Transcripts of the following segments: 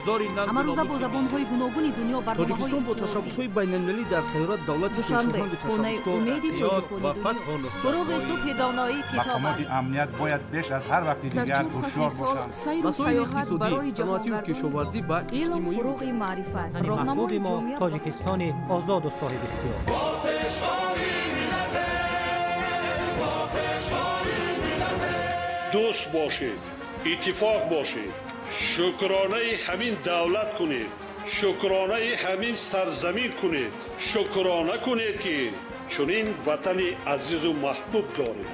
Ҳамарӯза бо забонҳои гуногуни дунё барномаҳои Тоҷикистон бо ташаббусҳои байналмилалӣ дар сайёра давлати Душанбе, хонаи умеди тоҷикони дунё. Фуруғи субҳи доноӣ китоб Мақомоти амният бояд беш аз ҳар вақти Дар дигар чор фасли ҳушёр сол бошанд. сайру Масоили саёҳат иқтисодӣ, барои саноатию ҷаҳонгардони кишоварзӣ ва илм, иҷтимоӣ. фуруғи маърифат, Ватани роҳнамои маҳбуби мо ҷомеа ба Тоҷикистони озоду соҳибихтиёр. Дӯст бошед, иттифоқ бошед, шукронаи ҳамин давлат кунед, шукронаи ҳамин сарзамин кунед, шукрона кунед, ки чунин ватани азизу маҳбуб доред.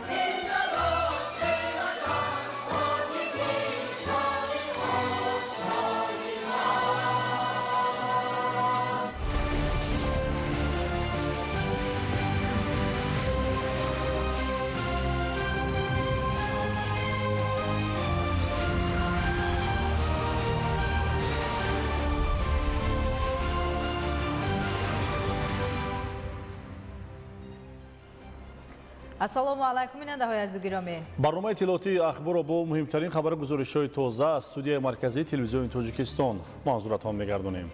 Ассалому алайкум, бинандаҳои азизу гиромӣ. Барномаи иттилоотии Ахборро бо муҳимтарин хабару гузоришҳои тоза аз студияи марказии телевизиони Тоҷикистон манзуратон мегардонем.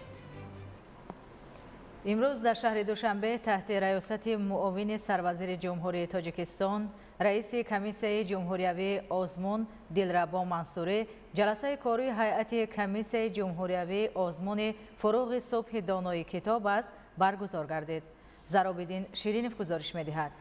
Имрӯз дар шаҳри Душанбе таҳти раёсати муовини сарвазири Ҷумҳурии Тоҷикистон, раиси комиссияи ҷумҳуриявии озмун Дилрабо Мансурӣ ҷаласаи кории ҳайати комиссияи ҷумҳуриявии озмуни «Фуруғи субҳи донои китоб аст» баргузор гардид. Заробиддин Ширинов гузориш медиҳад.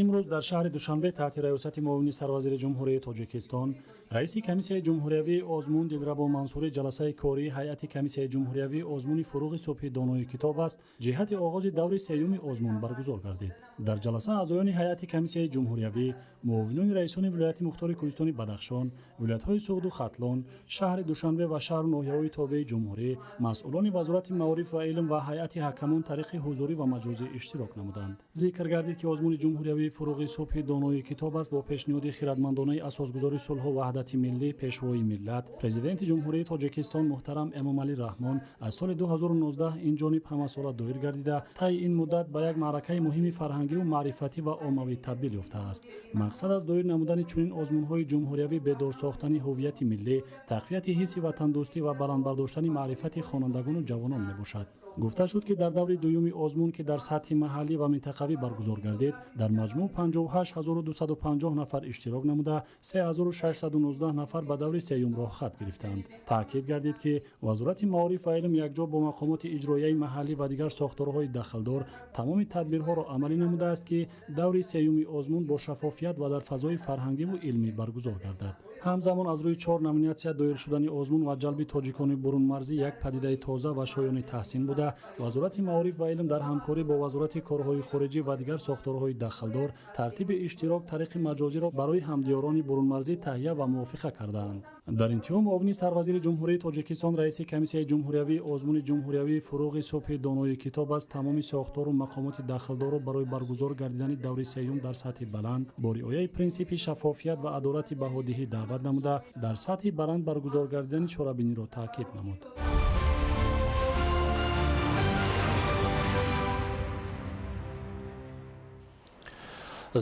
Имрӯз дар шаҳри Душанбе таҳти раёсати муовини сарвазири Ҷумҳурии Тоҷикистон, раиси комиссияи ҷумҳуриявии озмун Дилрабо Мансурӣ ҷаласаи кории ҳайати комиссияи ҷумҳуриявии озмуни «Фуруғи субҳи донои китоб аст» ҷиҳати оғози даври сеюми озмун баргузор гардид. Дар ҷаласа аъзоёни ҳайати комиссияи ҷумҳуриявӣ, муовинони раисони вилояти мухтори Кӯҳистони Бадахшон, вилоятҳои Суғду Хатлон, шаҳри Душанбе ва шаҳру ноҳияҳои тобеи ҷумҳурӣ, масъулони Вазорати маориф ва илм ва ҳайати ҳакамон тариқи ҳузурӣ ва маҷозӣ иштирок намуданд. Зикр гардид, ки озмуни ҷумҳуриявии «Фуруғи субҳи донои китоб аст» бо пешниҳоди хирадмандонаи асосгузори сулҳу ваҳдати миллӣ, Пешвои миллат, Президенти Ҷумҳурии Тоҷикистон муҳтарам Эмомалӣ Раҳмон аз соли 2019 ин ҷониб ҳамасола доир гардида, таи ин муддат ба як маъракаи муҳими фарҳангиву маърифатӣ ва оммавӣ табдил ёфтааст. Мақсад аз доир намудани чунин озмунҳои ҷумҳуриявӣ бедор сохтани ҳуввияти миллӣ, тақвияти ҳисси ватандӯстӣ ва баланд бардоштани маърифати хонандагону ҷавонон мебошад. Гуфта шуд, ки дар даври дуюми озмун, ки дар сатҳи маҳаллӣ ва минтақавӣ баргузор гардид, дар маҷмӯъ 58 250 нафар иштирок намуда, 3619 нафар ба даври сеюм роҳхат гирифтанд. Таъкид гардид, ки Вазорати маориф ва илм якҷо бо мақомоти иҷроияи маҳаллӣ ва дигар сохторҳои дахлдор тамоми тадбирҳоро амалӣ намудааст, ки даври сеюми озмун бо шаффофият ва дар фазои фарҳангиву илмӣ баргузор гардад. Ҳамзамон, аз рӯи чор номинатсия доир шудани озмун ва ҷалби тоҷикони бурунмарзӣ як падидаи тоза ва шоёни таҳсин буда, Вазорати маориф ва илм дар ҳамкорӣ бо Вазорати корҳои хориҷӣ ва дигар сохторҳои дахлдор тартиби иштирок тариқи маҷозиро барои ҳамдиёрони бурунмарзӣ таҳия ва мувофиқа кардаанд. Дар интиҳо муовини сарвазири Ҷумҳурии Тоҷикистон, раиси комиссияи ҷумҳуриявии озмуни ҷумҳуриявии «Фуруғи субҳи донои китоб аст» тамоми сохтору мақомоти дахлдорро барои баргузор гардидани даври сеюм дар сатҳи баланд бо риояи принсипи шаффофият ва адолати баҳодиҳӣ даъват намуда, дар сатҳи баланд баргузор гардидани чорабиниро таъкид намуд.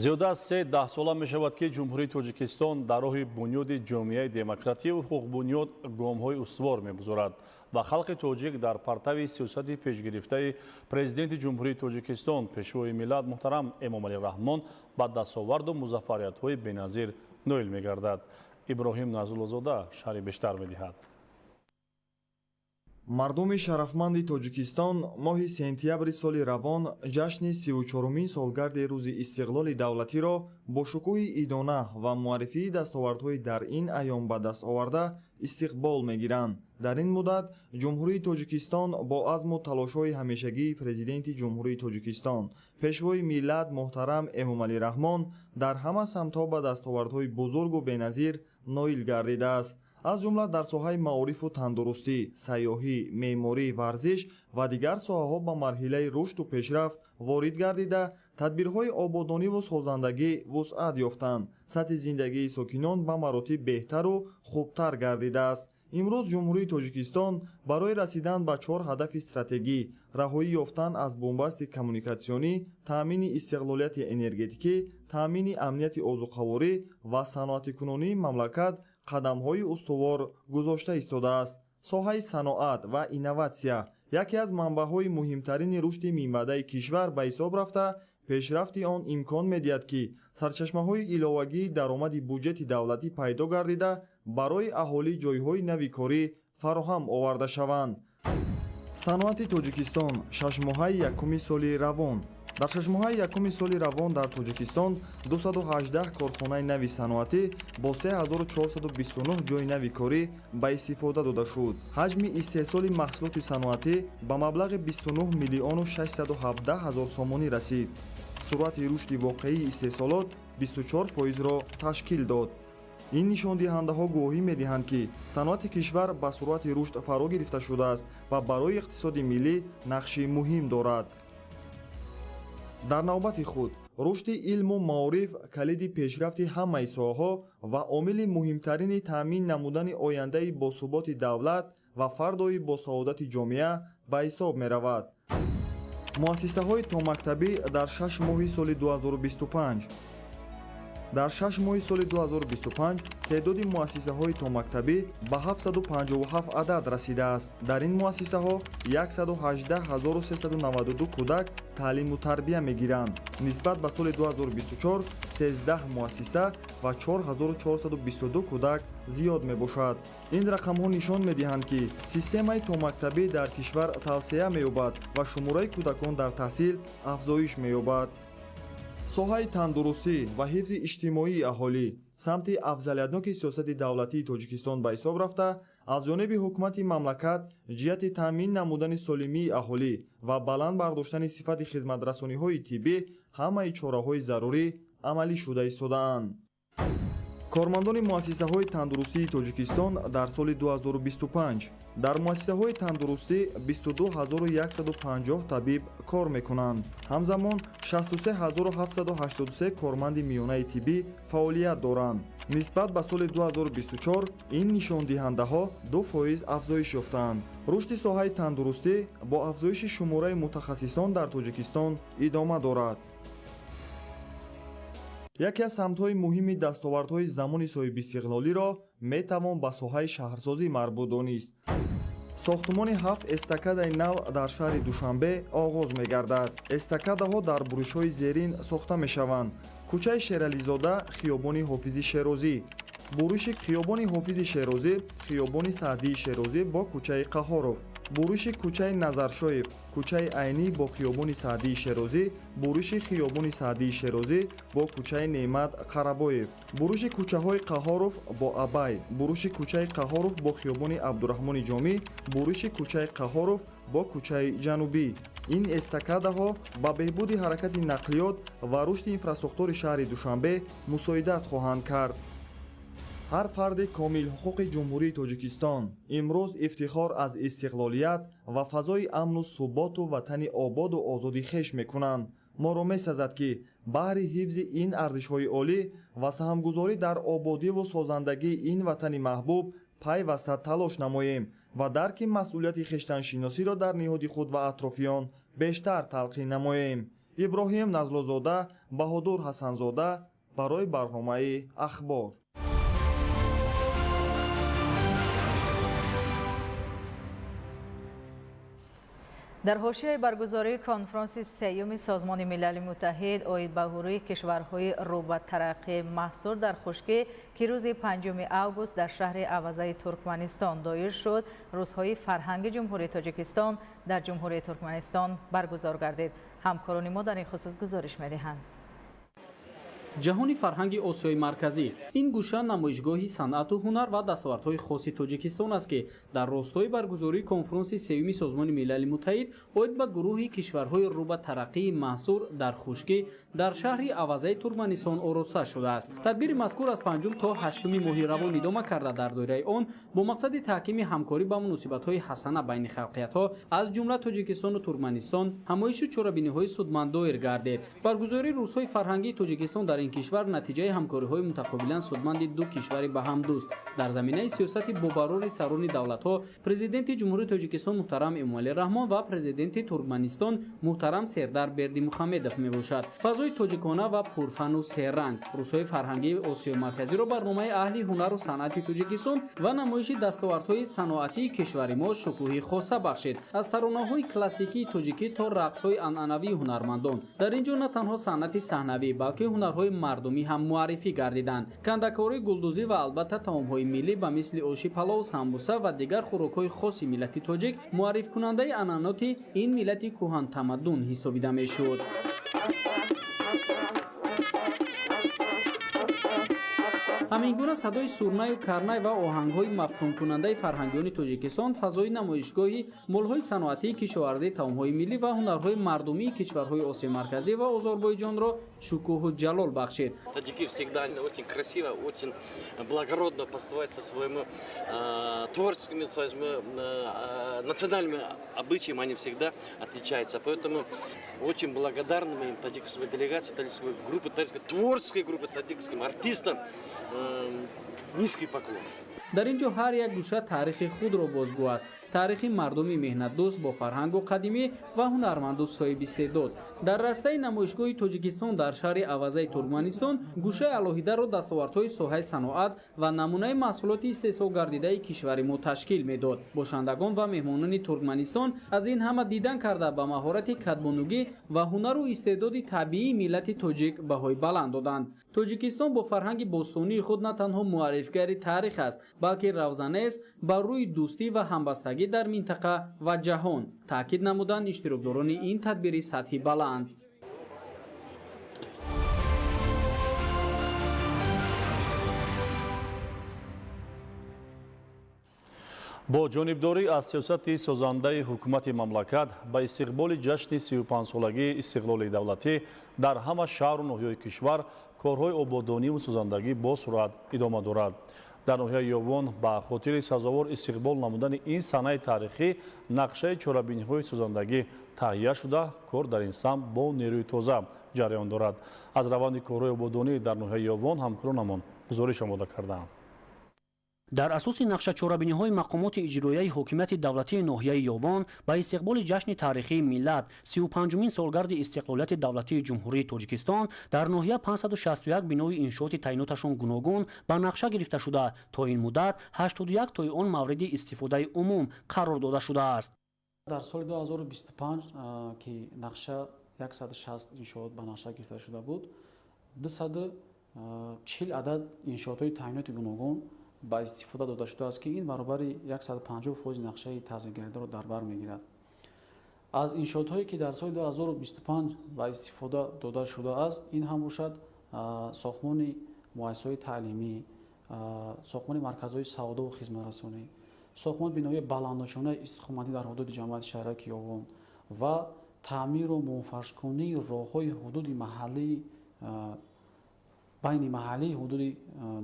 Зиёда аз се даҳсола мешавад, ки Ҷумҳурии Тоҷикистон дар роҳи бунёди ҷомеаи демокративу ҳуқуқбунёд гомҳои устувор мегузорад ва халқи тоҷик дар партави сиёсати пешгирифтаи Президенти Ҷумҳурии Тоҷикистон, Пешвои миллат муҳтарам Эмомалӣ Раҳмон ба дастоварду музаффариятҳои беназир ноил мегардад. Иброҳим Назуллозода шарҳи бештар медиҳад. Мардуми шарафманди Тоҷикистон моҳи сентябри соли равон ҷашни 34-умин солгарди Рӯзи истиқлоли давлатиро бо шукӯҳи идона ва муаррифии дастовардҳои дар ин айём ба даст оварда истиқбол мегиранд. Дар ин муддат Ҷумҳурии Тоҷикистон бо азму талошҳои ҳамешагии Президенти Ҷумҳурии Тоҷикистон, Пешвои миллат муҳтарам Эмомалӣ Раҳмон дар ҳама самтҳо ба дастовардҳои бузургу беназир ноил гардидааст. Аз ҷумла дар соҳаи маорифу тандурустӣ, сайёҳӣ, меъморӣ, варзиш ва дигар соҳаҳо ба марҳилаи рушду пешрафт ворид гардида, тадбирҳои ободониву созандагӣ вусъат ёфтанд, сатҳи зиндагии сокинон ба маротиб беҳтару хубтар гардидааст. Имрӯз Ҷумҳурии Тоҷикистон барои расидан ба чор ҳадафи стратегӣ: раҳоӣ ёфтан аз бунбасти коммуникатсионӣ, таъмини истиқлолияти энергетикӣ, таъмини амнияти озуқаворӣ ва саноатикунонии мамлакат қадамҳои устувор гузошта истодааст. Соҳаи саноат ва инноватсия яке аз манбаъҳои муҳимтарини рушди минбаъдаи кишвар ба ҳисоб рафта, пешрафти он имкон медиҳад, ки сарчашмаҳои иловагии даромади буҷети давлатӣ пайдо гардида, барои аҳолӣ ҷойҳои нави корӣ фароҳам оварда шаванд. Саноати Тоҷикистон шашмоҳаи якуми соли равон. Дар шашмоҳаи якуми соли равон дар Тоҷикистон 218 корхонаи нави саноатӣ бо 3429 ҷойи нави корӣ ба истифода дода шуд. Ҳаҷми истеҳсоли маҳсулоти саноатӣ ба маблағи 29 миллиону 617 ҳазор сомонӣ расид. Суръати рушди воқеии истеҳсолот 24 фоизро ташкил дод. Ин нишондиҳандаҳо гувоҳӣ медиҳанд, ки саноати кишвар ба суръати рушд фаро гирифта шудааст ва барои иқтисоди миллӣ нақши муҳим дорад. Дар навбати худ, рушди илму маориф калиди пешрафти ҳамаи соҳаҳо ва омили муҳимтарини таъмин намудани ояндаи босуботи давлат ва фардои босаодати ҷомеа ба ҳисоб меравад. Муассисаҳои томактабӣ дар 6 моҳи соли 2025. Дар 6 моҳи соли 2025 теъдоди муассисаҳои томактабӣ ба 757 адад расидааст. Дар ин муассисаҳо 118392 кӯдак таълиму тарбия мегиранд. Нисбат ба соли 2024 13 муассиса ва 4422 кӯдак зиёд мебошад. Ин рақамҳо нишон медиҳанд, ки системаи томактабӣ дар кишвар тавсеа меёбад ва шумораи кӯдакон дар таҳсил афзоиш меёбад. Соҳаи тандурустӣ ва ҳифзи иҷтимоии аҳолӣ самти афзалиятноки сиёсати давлатии Тоҷикистон ба ҳисоб рафта, аз ҷониби ҳукумати мамлакат ҷиҳати таъмин намудани солимии аҳолӣ ва баланд бардоштани сифати хизматрасониҳои тиббӣ ҳамаи чораҳои зарурӣ амалӣ шуда истодаанд. Кормандони муассисаҳои тандурустии Тоҷикистон дар соли 2025. Дар муассисаҳои тандурустӣ 22150 табиб кор мекунанд. Ҳамзамон 63783 корманди миёнаи тиббӣ фаъолият доранд. Нисбат ба соли 2024 ин нишондиҳандаҳо 2% афзоиш ёфтаанд. Рушди соҳаи тандурустӣ бо афзоиши шумораи мутахассисон дар Тоҷикистон идома дорад. Яке аз самтҳои муҳими дастовардҳои замони соҳибистиқлолиро метавон ба соҳаи шаҳрсозӣ марбут донист. Сохтумони 7 эстакадаи нав дар шаҳри Душанбе оғоз мегардад. Эстакадаҳо дар буришҳои зерин сохта мешаванд: кӯчаи Шерализода, хиёбони Ҳофизи Шерозӣ, буриши хиёбони Ҳофизи Шерозӣ, хиёбони Саъдии Шерозӣ бо кӯчаи Қаҳоров, буриши кӯчаи Назаршоев, кӯчаи Айнӣ бо хиёбони Саъдии Шерозӣ, буриши хиёбони Саъдии Шерозӣ бо кӯчаи Неъмат Қарабоев, буриши кӯчаҳои Қаҳоров бо Абай, буриши кӯчаи Қаҳоров бо хиёбони Абдураҳмони Ҷомӣ, буриши кӯчаи Қаҳоров бо кӯчаи Ҷанубӣ. Ин эстакадаҳо ба беҳбуди ҳаракати нақлиёт ва рушди инфрасохтори шаҳри Душанбе мусоидат хоҳанд кард. Ҳар фарди комилҳуқуқи Ҷумҳурии Тоҷикистон имрӯз ифтихор аз истиқлолият ва фазои амну суботу ватани ободу озоди хеш мекунанд. Моро месазад, ки баҳри ҳифзи ин арзишҳои олӣ ва саҳмгузорӣ дар ободиву созандагии ин ватани маҳбуб пайваста талош намоем ва дарки масъулияти хештаншиносиро дар ниҳоди худ ва атрофиён бештар талқин намоем. Иброҳим Назлозода, Баҳодур Ҳасанзода барои барномаи Ахбор. Дар ҳошияи баргузории конфронси сеюми Созмони Милали Муттаҳид оид ба гурӯҳи кишварҳои рӯ ба тараққӣ маҳсур дар хушкӣ, ки рӯзи 5 август дар шаҳри Авазаи Туркманистон доир шуд, рӯзҳои фарҳанги Ҷумҳурии Тоҷикистон дар Ҷумҳурии Туркманистон баргузор гардид. Ҳамкорони мо дар ин хусус гузориш медиҳанд. Ҷаҳони фарҳанги Осиёи Марказӣ ин гӯша намоишгоҳи санъату ҳунар ва дастовардҳои хоси Тоҷикистон аст, ки дар ростои баргузории конфронси сеюми Созмони Милали Муттаҳид оид ба гурӯҳи кишварҳои рӯ ба тараққии маҳсур дар хушкӣ дар шаҳри Авазаи Туркманистон ороста шудааст. Тадбири мазкур аз 5 то 8 моҳи равон идома карда, дар доираи он бо мақсади таҳкими ҳамкорӣ ба муносибатҳои ҳасана байни халқиятҳо аз ҷумла Тоҷикистону Туркманистон ҳамоишу чорабиниҳои судманд доир гардид. Баргузории рӯзҳои фарҳангии Тоҷикистон дар ин кишвар натиҷаи ҳамкориҳои мутақобилан судманди ду кишвари ба ҳам дӯст дар заминаи сиёсати бобарори сарони давлатҳо Президенти Ҷумҳурии Тоҷикистон муҳтарам Эмомалӣ Раҳмон ва Президенти Туркманистон муҳтарам Сердар Бердимухамедов мебошад. Фазои тоҷикона ва пурфану серранг рӯзҳои фарҳангии Осиёи Марказиро барномаи аҳли ҳунару санъати Тоҷикистон ва намоиши дастовардҳои саноатии кишвари мо шукӯҳи хоса бахшид. Аз таронаҳои классикии тоҷикӣ то рақсҳои анъанавии ҳунармандон дар ин ҷо на танҳо санъати саҳнавӣ, балки ҳунарҳои мардумӣ ҳам муаррифӣ гардиданд. Кандакорӣ, гулдӯзӣ ва албатта таомҳои миллӣ ба мисли оши палов, самбуса ва дигар хӯрокҳои хоси миллати тоҷик муаррифкунандаи анъаноти ин миллати кӯҳантамаддун ҳисобида мешуд. Ҳамин гуна садои сурнаю карнай ва оҳангҳои мафтункунандаи фарҳангиёни Тоҷикистон фазои намоишгоҳи молҳои саноатии кишоварзӣ, таомҳои миллӣ ва ҳунарҳои мардумии кишварҳои Осиёи Марказӣ ва Озарбойҷонро шукӯҳу ҷалол бахшид. Таджики всегда очень красиво, очень благородно поступают со своими творческими, своими национальными обычаями, они всегда отличаются. Поэтому очень благодарны мы им, таджикской делегации, таджикской группе, таджикской творческой группе, таджикским артистам. Низкий поклон. Дар ин ҷо ҳар як гӯша таърихи худро бозгӯ аст. Таърихи мардуми меҳнатдӯст бо фарҳангу қадимӣ ва ҳунарманду соҳиби истеъдод. Дар растаи намоишгоҳи Тоҷикистон дар шаҳри Авазаи Туркманистон гӯшаи алоҳидаро дастовардҳои соҳаи саноат ва намунаи маҳсулоти истеҳсолгардидаи кишвари мо ташкил медод. Бошандагон ва меҳмонони Туркманистон аз ин ҳама дидан карда ба маҳорати кадбонугӣ ва ҳунару истеъдоди табиии миллати тоҷик баҳои баланд доданд. Тоҷикистон бо фарҳанги бостонии худ на танҳо муаррифгари таърих аст, балки равзанест бар рӯи дӯстӣ ва ҳамбастагӣ дар минтақа ва ҷаҳон, таъкид намуданд иштирокдорони ин тадбири сатҳи баланд. Бо ҷонибдорӣ аз сиёсати созандаи ҳукумати мамлакат ба истиқболи ҷашни 35-солагии истиқлоли давлатӣ дар ҳама шаҳру ноҳияҳои кишвар корҳои ободониву созандагӣ бо суръат идома дорад. Дар ноҳияи Ёвон ба хотири сазовор истиқбол намудани ин санаи таърихӣ нақшаи чорабиниҳои созандагӣ таҳия шуда, кор дар ин самт бо нерӯи тоза ҷараён дорад. Аз раванди корҳои ободонӣ дар ноҳияи Ёвон ҳамкоронамон гузориш омода кардаанд. Дар асоси нақшачорабиниҳои мақомоти иҷроияи ҳокимияти давлатии ноҳияи Ёвон ба истиқболи ҷашни таърихии миллат 35-умин солгарди истиқлолияти давлатии Ҷумҳурии Тоҷикистон дар ноҳия 561 бинои иншооти таъиноташон гуногун ба нақша гирифта шуда, то ин муддат 81 тои он мавриди истифодаи умум қарор дода шудааст. Дар соли 2025 ки нақша 160 иншоот ба нақша гирифта шуда буд, 240 адад иншоотҳои таъиноти гуногун ба истифода дода шудааст, ки ин баробари 150% нақшаи таъзимгардидаро дар бар мегирад. Аз иншоотҳое ки дар соли 2025 ба истифода дода шудааст, ин ҳам бошад сохтмони муассисаҳои таълимӣ, сохтмони марказҳои савдову хизматрасонӣ, сохтмони биноҳои баландошёнаи истиқоматӣ дар ҳудуди ҷамоати шаҳраки Ёвон ва таъмиру мунфаршкунии роҳҳои ҳудуди маҳаллии байни маҳаллии ҳудуди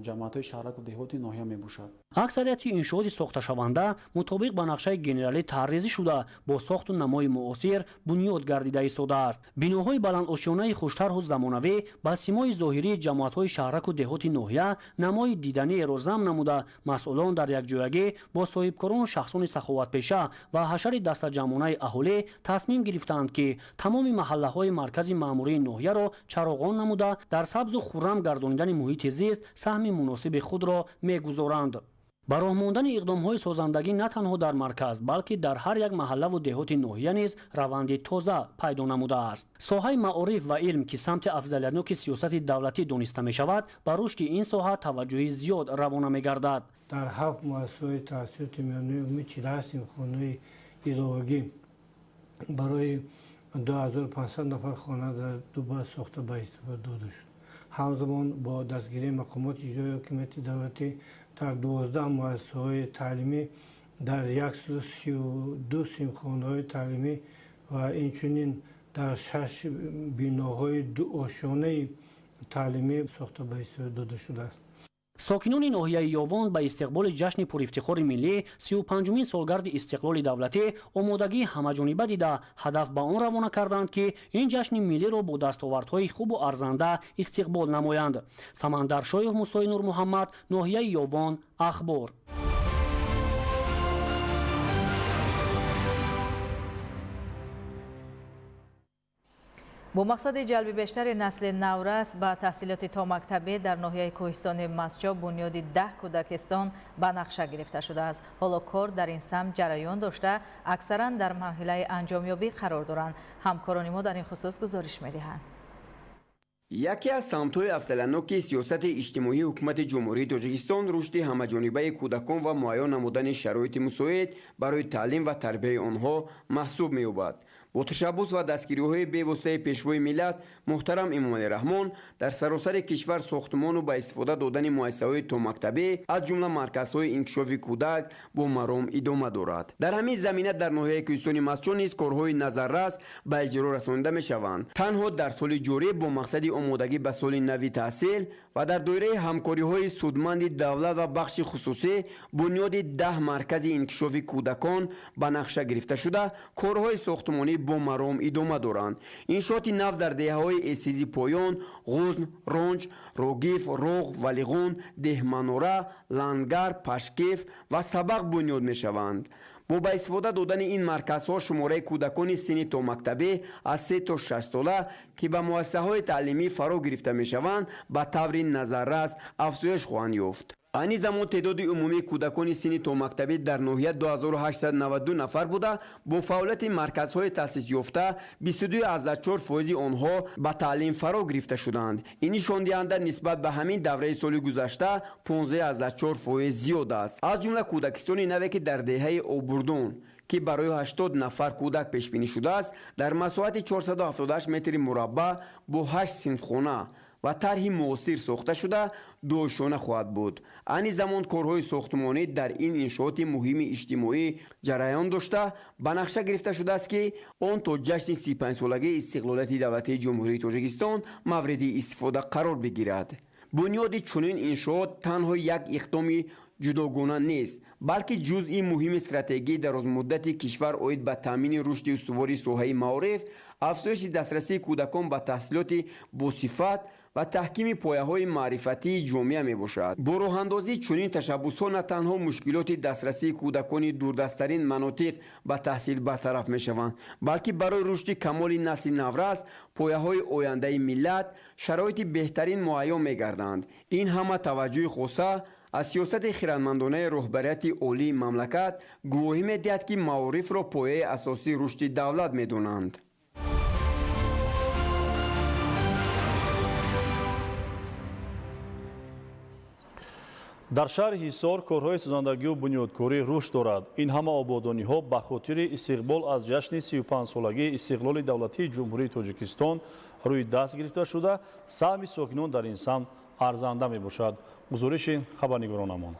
ҷамоатҳои шаҳраку деҳоти ноҳия мебошад. Аксарияти иншооти сохташаванда мутобиқ ба нақшаи генералӣ тарҳрезӣ шуда, бо сохту намои муосир бунёд гардида истодааст. Биноҳои баландошёнаи хуштарҳу замонавӣ ба симои зоҳирии ҷамоатҳои шаҳраку деҳоти ноҳия намои диданиеро зам намуда, масъулон дар якҷоягӣ бо соҳибкорону шахсони саховатпеша ва ҳашари дастаҷамъонаи аҳолӣ тасмим гирифтаанд, ки тамоми маҳаллаҳои маркази маъмурии ноҳияро чароғон намуда, дар сабзу хуррам гардонидани муҳити зист саҳми муносиби худро мегузоранд. Ба роҳ мондани иқдомҳои созандагӣ на танҳо дар марказ, балки дар ҳар як маҳаллаву деҳоти ноҳия низ раванди тоза пайдо намудааст. Соҳаи маориф ва илм, ки самти афзалиятноки сиёсати давлатӣ дониста мешавад, ба рушди ин соҳа таваҷҷӯҳи зиёд равона мегардад. Дар ҳафт муассисаҳои таҳсилоти миёнаи умумӣ 48 синфхонаи иловагӣ барои 2500 нафар хона дар Дубай сохта ба истифода дода шуд. Ҳамзамон бо дастгирии мақомоти иҷроияи ҳокимияти давлатӣ дар 12 муассисаҳои таълимӣ дар 132 синфхонаҳои таълимӣ ва инчунин дар 6 биноҳои дуошёнаи таълимӣ сохта ба истифода дода шудааст. Сокинони ноҳияи Ёвон ба истиқболи ҷашни пурифтихори миллӣ 35-умин солгарди истиқлоли давлатӣ омодагии ҳамаҷониба дида, ҳадаф ба он равона карданд, ки ин ҷашни миллиро бо дастовардҳои хубу арзанда истиқбол намоянд. Самандар Шоев, Мусои Нурмуҳаммад, ноҳияи Ёвон, Ахбор. Бо мақсади ҷалби бештари насли наврас ба таҳсилоти томактабӣ дар ноҳияи кӯҳистони Мастчоҳ бунёди 10 кӯдакистон ба нақша гирифта шудааст. Ҳоло кор дар ин самт ҷараён дошта, аксаран дар марҳилаи анҷомёбӣ қарор доранд. Ҳамкорони мо дар ин хусус гузориш медиҳанд. Яке аз самтҳои афзалиятноки сиёсати иҷтимоии ҳукумати Ҷумҳурии Тоҷикистон рушди ҳамаҷонибаи кӯдакон ва муайян намудани шароити мусоид барои таълим ва тарбияи онҳо маҳсуб меёбад. Бо ташаббус ва дастгириҳои бевоситаи пешвои миллат муҳтарам Эмомалӣ Раҳмон дар саросари кишвар сохтмону ба истифода додани муассисаҳои томактабӣ, аз ҷумла марказҳои инкишофи кӯдак, бо маром идома дорад. Дар ҳамин замина дар ноҳияи кӯҳистони Мастчоҳ низ корҳои назаррас ба иҷро расонида мешаванд. Танҳо дар соли ҷорӣ бо мақсади омодагӣ ба соли нави таҳсил ва дар доираи ҳамкориҳои судманди давлат ва бахши хусусӣ бунёди 10 маркази инкишофи кӯдакон ба нақша гирифта шуда, корҳои сохтмонӣ бо маром идома доранд. Иншооти нав дар деҳаҳои Эсизи Поён, Ғузн, Ронҷ, Рогиф, Роғ, Валиғун, Деҳманора, Лангар, Пашкеф ва Сабақ бунёд мешаванд. Бо ба истифода додани ин марказҳо шумораи кӯдакони синни томактабӣ аз 3 то 6 сола, ки ба муассисаҳои таълимӣ фаро гирифта мешаванд, ба таври назаррас афзоиш хоҳанд ёфт. Айни замон теъдоди умумии кӯдакони синни томактабӣ дар ноҳия 2892 нафар буда, бо фаъолияти марказҳои таъсисёфта 22,4% онҳо ба таълим фаро гирифта шуданд. Ин нишондиҳанда нисбат ба ҳамин давраи соли гузашта 15,4% зиёд аст. Аз ҷумла кӯдакистони наве, ки дар деҳаи Обурдон, ки барои 80 нафар кӯдак пешбинӣ шудааст, дар масоҳати 478 метри мураббаъ бо 8 синфхона ва тарҳи муосир сохта шуда, дуошона хоҳад буд. Айни замон корҳои сохтмонӣ дар ин иншооти муҳими иҷтимоӣ ҷараён дошта, ба нақша гирифта шудааст, ки он то ҷашни 35-солагии истиқлолияти давлатии Ҷумҳурии Тоҷикистон мавриди истифода қарор бигирад. Бунёди чунин иншоот танҳо як иқдоми ҷудогона нест, балки ҷузъи муҳими стратегии дарозмуддати кишвар оид ба таъмини рушди устувори соҳаи маориф, афзоиши дастрасии кӯдакон ба таҳсилоти босифат ва таҳкими пояҳои маърифатии ҷомеа мебошад. Бо роҳандозии чунин ташаббусҳо на танҳо мушкилоти дастрасии кӯдакони дурдасттарин манотиқ ба таҳсил бартараф мешаванд, балки барои рушди камоли насли наврас, пояҳои ояндаи миллат, шароити беҳтарин муайён мегарданд. Ин ҳама таваҷҷӯҳи хоса аз сиёсати хирадмандонаи роҳбарияти олии мамлакат гувоҳӣ медиҳад, ки маорифро пояи асосии рушди давлат медонанд. Дар шаҳри Ҳисор корҳои созандагию бунёдкорӣ рушд дорад. Ин ҳама ободониҳо ба хотири истиқбол аз ҷашни 35-солагии истиқлоли давлатии Ҷумҳурии Тоҷикистон рӯи даст гирифта шуда, саҳми сокинон дар ин самт арзанда мебошад. Гузориши хабарнигоронамон.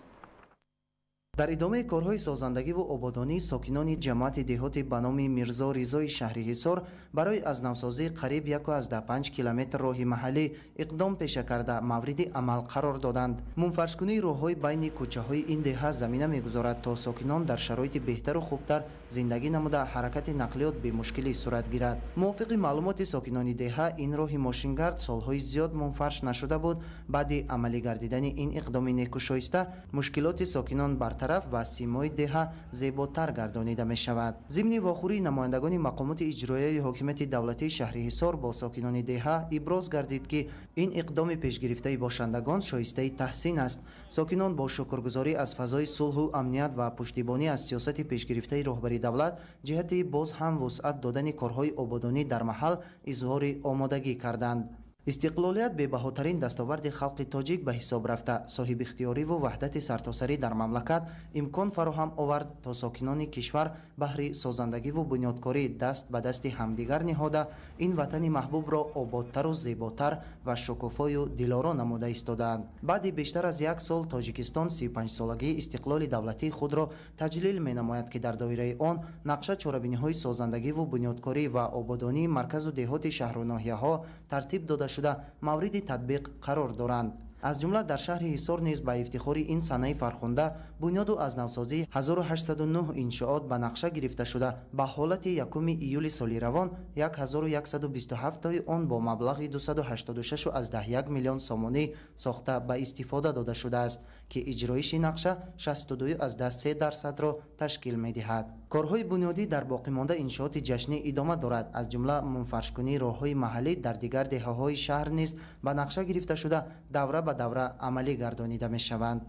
Дар идомаи корҳои созандагиву ободонӣ сокинони ҷамоати деҳоти ба номи Мирзо Ризои шаҳри Ҳисор барои аз навсозии қариб 1,5 километр роҳи маҳаллӣ иқдом пеша карда, мавриди амал қарор доданд. Мунфаршкунии роҳҳои байни кӯчаҳои ин деҳа замина мегузорад, то сокинон дар шароити беҳтару хубтар зиндагӣ намуда, ҳаракати нақлиёт бемушкилӣ сурат гирад. Мувофиқи маълумоти сокинони деҳа, ин роҳи мошингард солҳои зиёд мунфарш нашуда буд. Баъди амалӣ гардидани ин иқдоми некӯшоиста мушкилоти сокинон бартараф ва симои деҳа зеботар гардонида мешавад. Зимни вохӯрии намояндагони мақомоти иҷроияи ҳокимияти давлатии шаҳри Ҳисор бо сокинони деҳа иброз гардид, ки ин иқдоми пешгирифтаи бошандагон шоистаи таҳсин аст. Сокинон бо шукргузорӣ аз фазои сулҳу амният ва пуштибонӣ аз сиёсати пешгирифтаи роҳбари давлат ҷиҳати боз ҳам вусъат додани корҳои ободонӣ дар маҳал изҳори омодагӣ карданд. Истиқлолият бебаҳотарин дастоварди халқи тоҷик ба ҳисоб рафта, соҳибихтиёриву ваҳдати сартосарӣ дар мамлакат имкон фароҳам овард, то сокинони кишвар баҳри созандагиву бунёдкорӣ даст ба дасти ҳамдигар ниҳода, ин ватани маҳбубро ободтару зеботар ва шукуфою дилоро намуда истодаанд. Баъди бештар аз як сол Тоҷикистон 35-солагии истиқлоли давлатии худро таҷлил менамояд, ки дар доираи он нақша чорабиниҳои созандагиву бунёдкорӣ ва ободонии марказу деҳоти шаҳру ноҳияҳо тартиб дода шуда, мавриди татбиқ қарор доранд. Аз ҷумла дар шаҳри Ҳисор низ ба ифтихори ин санаи фархунда бунёду аз навсозии 1809 иншоот ба нақша гирифта шуда, ба ҳолати 1 июли соли равон 1127 тои он бо маблағи 286,1 миллион сомонӣ сохта ба истифода дода шудааст, ки иҷроиши нақша 62,3%-ро ташкил медиҳад. Корҳои бунёдӣ дар боқимонда иншооти ҷашнӣ идома дорад. Аз ҷумла мунфаршкунии роҳҳои маҳаллӣ дар дигар деҳаҳои шаҳр низ ба нақша гирифта шуда, давра ба давра амалӣ гардонида мешаванд.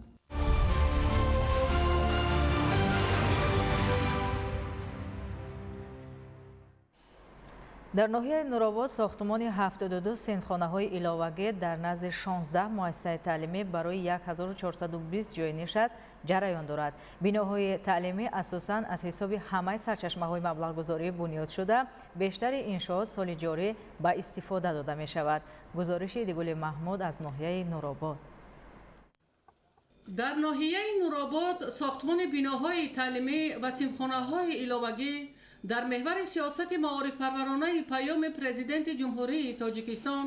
Дар ноҳияи Нуробод сохтумони 72 синфхонаҳои иловагӣ дар назди 16 муассисаи таълимӣ барои 1420 ҷойи нишаст ҷараён дорад. Биноҳои таълимӣ асосан аз ҳисоби ҳамаи сарчашмаҳои маблағгузорӣ бунёд шуда, бештари иншоот соли ҷорӣ ба истифода дода мешавад. Гузориши Дигули Маҳмуд аз ноҳияи Нуробод. Дар ноҳияи Нуробод сохтмони биноҳои таълимӣ ва синфхонаҳои иловагӣ дар меҳвари сиёсати маорифпарваронаи паёми Президенти Ҷумҳурии Тоҷикистон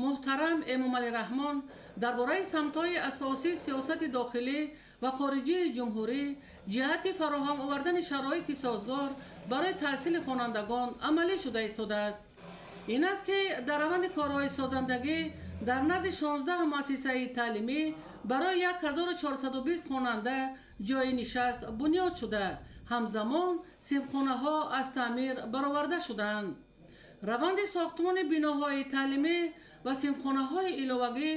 муҳтарам Эмомалӣ Раҳмон дар бораи самтҳои асосии сиёсати дохилӣ ва хориҷии ҷумҳурӣ ҷиҳати фароҳам овардани шароити созгор барои таҳсили хонандагон амалӣ шуда истодааст. Ин аст ки дар раванди корҳои созандагӣ дар назди 16 муассисаи таълимӣ барои 1420 хонанда ҷойи нишаст бунёд шуда, ҳамзамон синфхонаҳо аз таъмир бароварда шуданд. Раванди сохтмони биноҳои таълимӣ ва синфхонаҳои иловагӣ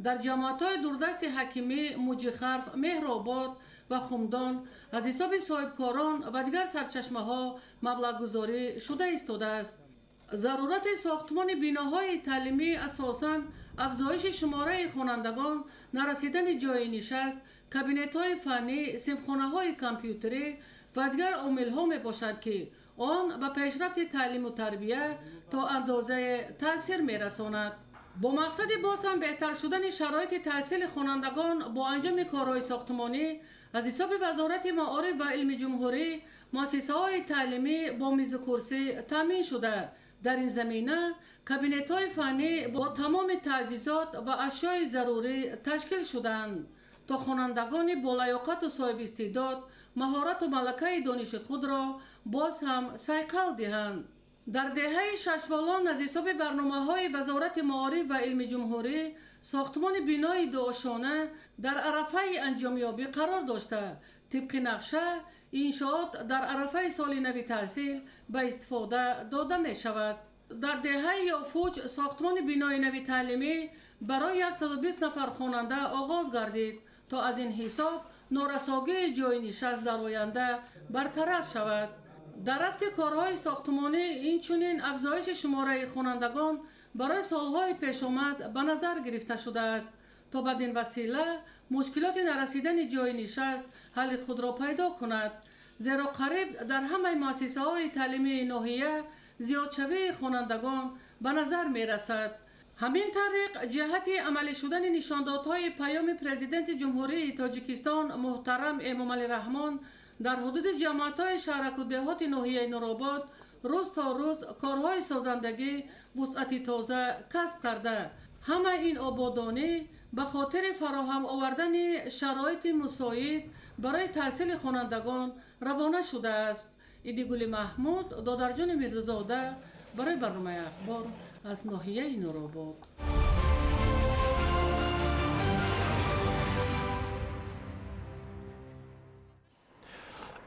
дар ҷамоатҳои дурдасти ҳакимӣ, Муҷихарф, Меҳробод ва Хумдон аз ҳисоби соҳибкорон ва дигар сарчашмаҳо маблағгузорӣ шуда истодааст. Зарурати сохтмони биноҳои таълимӣ асосан афзоиши шумораи хонандагон, нарасидани ҷойи нишаст, кабинетҳои фаннӣ, синфхонаҳои компютерӣ ва дигар омилҳо мебошад, ки он ба пешрафти таълиму тарбия то андозае таъсир мерасонад. Бо мақсади боз ҳам беҳтар шудани шароити таҳсили хонандагон бо анҷоми корҳои сохтмонӣ аз ҳисоби Вазорати маориф ва илми ҷумҳурӣ муассисаҳои таълимӣ бо мизу курсӣ таъмин шуда, дар ин замина кабинетҳои фаннӣ бо тамоми таъҷизот ва ашёи зарурӣ ташкил шуданд, то хонандагони болаёқату соҳибистеъдод маҳорату малакаи дониши худро боз ҳам сайқал диҳанд. Дар деҳаи Шашволон аз ҳисоби барномаҳои Вазорати маориф ва илми ҷумҳурӣ сохтмони бинои дуошона дар арафаи анҷомёбӣ қарор дошта, тибқи нақша иншоот дар арафаи соли нави таҳсил ба истифода дода мешавад. Дар деҳаи Ёфуҷ сохтмони бинои нави таълимӣ барои 120 нафар хонанда оғоз гардид, то аз ин ҳисоб норасогии ҷойи нишаст дар оянда бартараф шавад. Дар рафти корҳои сохтмонӣ инчунин афзоиши шумораи хонандагон барои солҳои пешомад ба назар гирифта шудааст, то бадин васила мушкилоти нарасидани ҷойи нишаст ҳалли худро пайдо кунад, зеро қариб дар ҳамаи муассисаҳои таълимии ноҳия зиёдшавии хонандагон ба назар мерасад. Ҳамин тариқ ҷиҳати амалӣ шудани нишондодҳои паёми Президенти Ҷумҳурии Тоҷикистон муҳтарам Эмомалӣ Раҳмон дар ҳудуди ҷамоатҳои шаҳраку деҳоти ноҳияи Нуробод рӯз то рӯз корҳои созандагӣ вусъати тоза касб карда, ҳама ин ободонӣ ба хотири фароҳам овардани шароити мусоид барои таҳсили хонандагон равона шудааст. Идигули Маҳмуд, Додарҷони Мирзозода барои барномаи Ахбор аз ноҳияи Нуробод.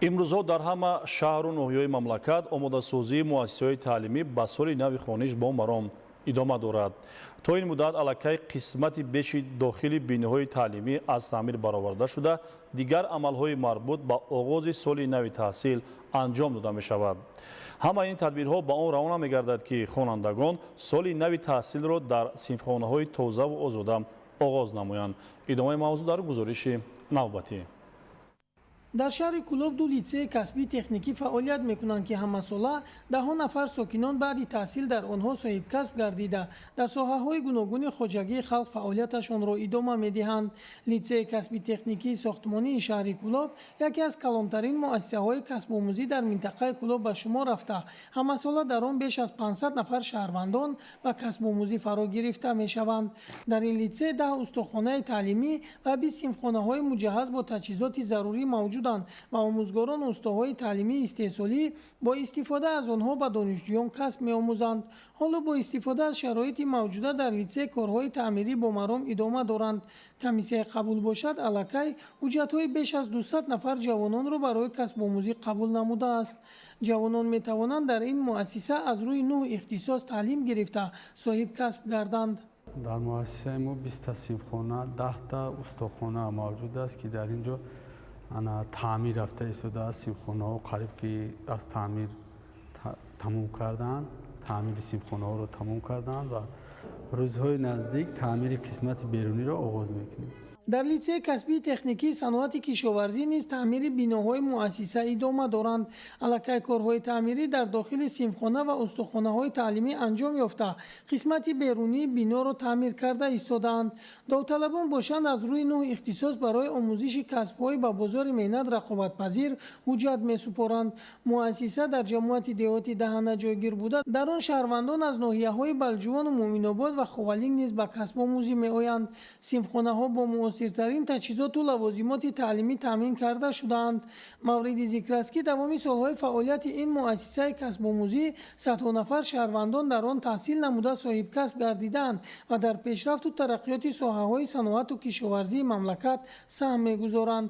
Имрӯзҳо дар ҳама шаҳру ноҳияҳои мамлакат омодасозии муассисаҳои таълимӣ ба соли нави хониш бо маром идома дорад. То ин муддат аллакай қисмати беши дохили биноҳои таълимӣ аз таъмир бароварда шуда, дигар амалҳои марбут ба оғози соли нави таҳсил анҷом дода мешавад. Ҳамаи ин тадбирҳо ба он равона мегардад, ки хонандагон соли нави таҳсилро дар синфхонаҳои тозаву озода оғоз намоянд. Идомаи мавзӯъ дар гузориши навбатӣ. Дар шаҳри Кӯлоб ду литсеи касбии техникӣ фаъолият мекунанд, ки ҳамасола даҳҳо нафар сокинон баъди таҳсил дар онҳо соҳибкасб гардида, дар соҳаҳои гуногуни хоҷагии халқ фаъолияташонро идома медиҳанд. Литсеи касби техникии сохтмонии шаҳри Кӯлоб яке аз калонтарин муассисаҳои касбомӯзӣ дар минтақаи Кӯлоб ба шумор рафта, ҳамасола дар он беш аз 500 нафар шаҳрвандон ба касбомӯзӣ фаро гирифта мешаванд. Дар ин литсей 10 устохонаи таълимӣ ва 20 синфхонаҳои муҷаҳҳаз бо таҷҳизоти зарурӣ мавҷуданд ва омӯзгорону устоҳои таълимии истеҳсолӣ бо истифода аз онҳо ба донишҷӯён касб меомӯзанд. Ҳоло бо истифода аз шароити мавҷуда дар литсей корҳои таъмирӣ бо маром идома доранд. Комиссияи қабул бошад, аллакай ҳуҷҷатҳои беш аз 200 нафар ҷавононро барои касбомӯзӣ қабул намудааст. Ҷавонон метавонанд дар ин муассиса аз рӯи 9 ихтисос таълим гирифта соҳибкасб гарданд. Дар муассисаи мо 20 синфхона, 10 устохона мавҷуд аст, ки дар ин ҷо таъмир рафта истодааст. Синфхонаҳо қариб ки аз таъмир тамом карданд, таъмири синфхонаҳоро тамом карданд ва рӯзҳои наздик таъмири қисмати беруниро оғоз мекунем. Дар литсеи касбии техникии саноати кишоварзӣ низ таъмири биноҳои муассиса идома доранд. Аллакай корҳои таъмирӣ дар дохили синфхона ва устохонаҳои таълимӣ анҷом ёфта, қисмати берунии биноро таъмир карда истодаанд. Довталабон бошанд, аз рӯи 9 ихтисос барои омӯзиши касбҳои ба бозори меҳнат рақобатпазир ҳуҷҷат месупоранд. Муассиса дар ҷамоати деҳоти Даҳана ҷойгир буда, дар он шаҳрвандон аз ноҳияҳои Балҷувону Муъминобод ва Ховалинг низ ба касбомӯзӣ меоянд. Синфхонаҳо бо муосиртарин таҷҳизоту лавозимоти таълимӣ таъмин карда шудаанд. Мавриди зикр аст, ки давоми солҳои фаъолияти ин муассисаи касбомӯзӣ садҳо нафар шаҳрвандон дар он таҳсил намуда соҳибкасб гардидаанд ва дар пешрафту тараққиёти соҳаҳои саноату кишоварзии мамлакат саҳм мегузоранд.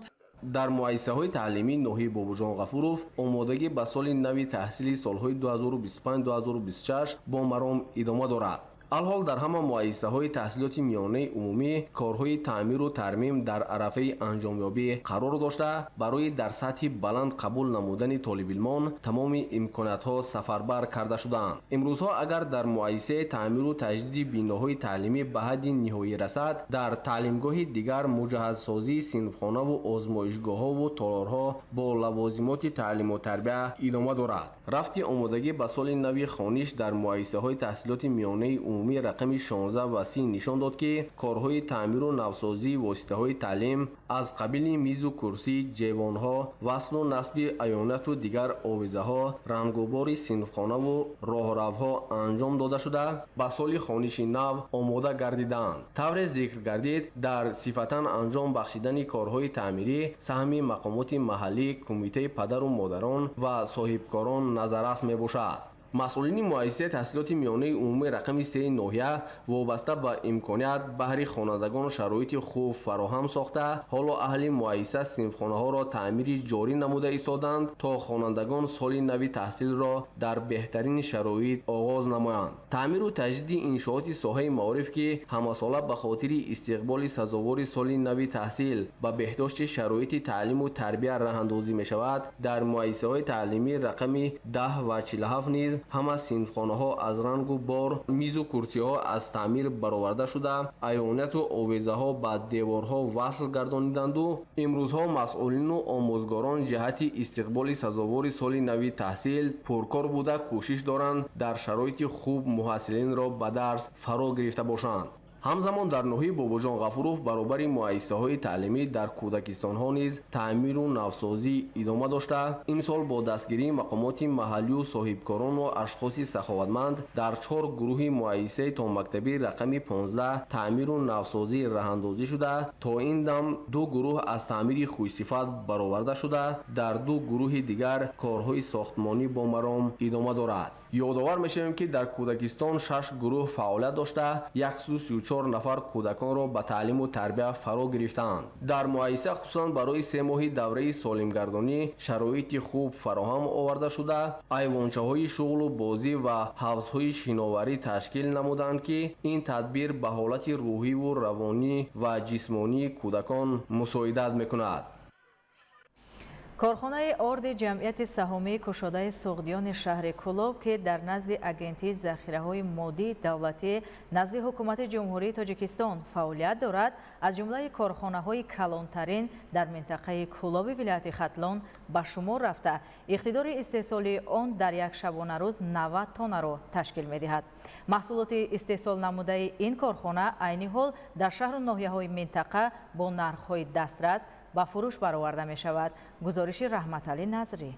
Дар муассисаҳои таълимии ноҳияи Бобоҷон Ғафуров омодагӣ ба соли нави таҳсили солҳои 2025-2026 бо маром идома дорад. Алҳол дар ҳама муассисаҳои таҳсилоти миёнаи умумӣ корҳои таъмиру тармим дар арафаи анҷомёбӣ қарор дошта, барои дар сатҳи баланд қабул намудани толибилмон тамоми имкониятҳо сафарбар карда шудаанд. Имрӯзҳо агар дар муассисаи таъмиру таҷдиди биноҳои таълимӣ ба ҳадди ниҳоӣ расад, дар таълимгоҳи дигар муҷаҳҳазсозии синфхонаву озмоишгоҳҳову толорҳо бо лавозимоти таълиму тарбия идома дорад. Рафти омодагӣ ба соли нави хониш дар муассисаҳои таҳсилоти миёнаи умумӣ рақами 16 ва 30 нишон дод, ки корҳои таъмиру навсозии воситаҳои таълим аз қабили мизу курсӣ, ҷевонҳо, васлу насби аёнату дигар овезаҳо, рангубори синфхонаву роҳравҳо анҷом дода шуда, ба соли хониши нав омода гардидаанд. Тавре зикр гардид, дар сифатан анҷом бахшидани корҳои таъмирӣ саҳми мақомоти маҳаллӣ, кумитаи падару модарон ва соҳибкорон назаррас мебошад. Масъулини муассисаи таҳсилоти миёнаи умумии рақами 3 ноҳия вобаста ба имконият баҳри хонандагон шароити хуб фароҳам сохта, ҳоло аҳли муассиса синфхонаҳоро таъмири ҷорӣ намуда истоданд, то хонандагон соли нави таҳсилро дар беҳтарин шароит оғоз намоянд. Таъмиру таҷдиди иншооти соҳаи маориф, ки ҳамасола ба хотири истиқболи сазовори соли нави таҳсил ба беҳдошти шароити таълиму тарбия раҳандозӣ мешавад, дар муассисаҳои таълимии рақами 10 ва 47 низ ҳама синфхонаҳо аз рангу бор, мизу курсиҳо аз таъмир бароварда шуда, аёнату овезаҳо ба деворҳо васл гардониданду имрӯзҳо масъулину омӯзгорон ҷиҳати истиқболи сазовори соли нави таҳсил пуркор буда, кӯшиш доранд дар шароити хуб муҳассилинро ба дарс фаро гирифта бошанд. Ҳамзамон дар ноҳияи Бобоҷон Ғафуров баробари муассисаҳои таълимӣ дар кӯдакистонҳо низ таъмиру навсозӣ идома дошта, имсол бо дастгирии мақомоти маҳаллию соҳибкорону ашхоси саховатманд дар 4 гурӯҳи муассисаи томактабӣ рақами 15 таъмиру навсозӣ раҳандозӣ шуда, то ин дам 2 гурӯҳ аз таъмири хушсифат бароварда шуда, дар 2 гурӯҳи дигар корҳои сохтмонӣ бо маром идома дорад. Ёдовар мешавем, ки дар кӯдакистон 6 гурӯҳ фаъолият дошта, 134 нафар кӯдаконро ба таълиму тарбия фаро гирифтаанд. Дар муассиса хусусан барои 3 моҳи давраи солимгардонӣ шароити хуб фароҳам оварда шуда, айвончаҳои шуғлу бозӣ ва ҳавзҳои шиноварӣ ташкил намуданд, ки ин тадбир ба ҳолати рӯҳиву равонӣ ва ҷисмонии кӯдакон мусоидат мекунад. Корхонаи орди ҷамъияти саҳомии кушодаи Суғдиёни шаҳри Кӯлоб, ки дар назди Агентии захираҳои моддии давлатӣ назди Ҳукумати Ҷумҳурии Тоҷикистон фаъолият дорад, аз ҷумлаи корхонаҳои калонтарин дар минтақаи Кӯлоби вилояти Хатлон ба шумор рафта, иқтидори истеҳсолии он дар як шабонарӯз 90 тоннаро ташкил медиҳад. Маҳсулоти истеҳсол намудаи ин корхона айни ҳол дар шаҳру ноҳияҳои минтақа бо нархҳои дастрас ба фурӯш бароварда мешавад. Гузориши Раҳматалӣ Назрӣ.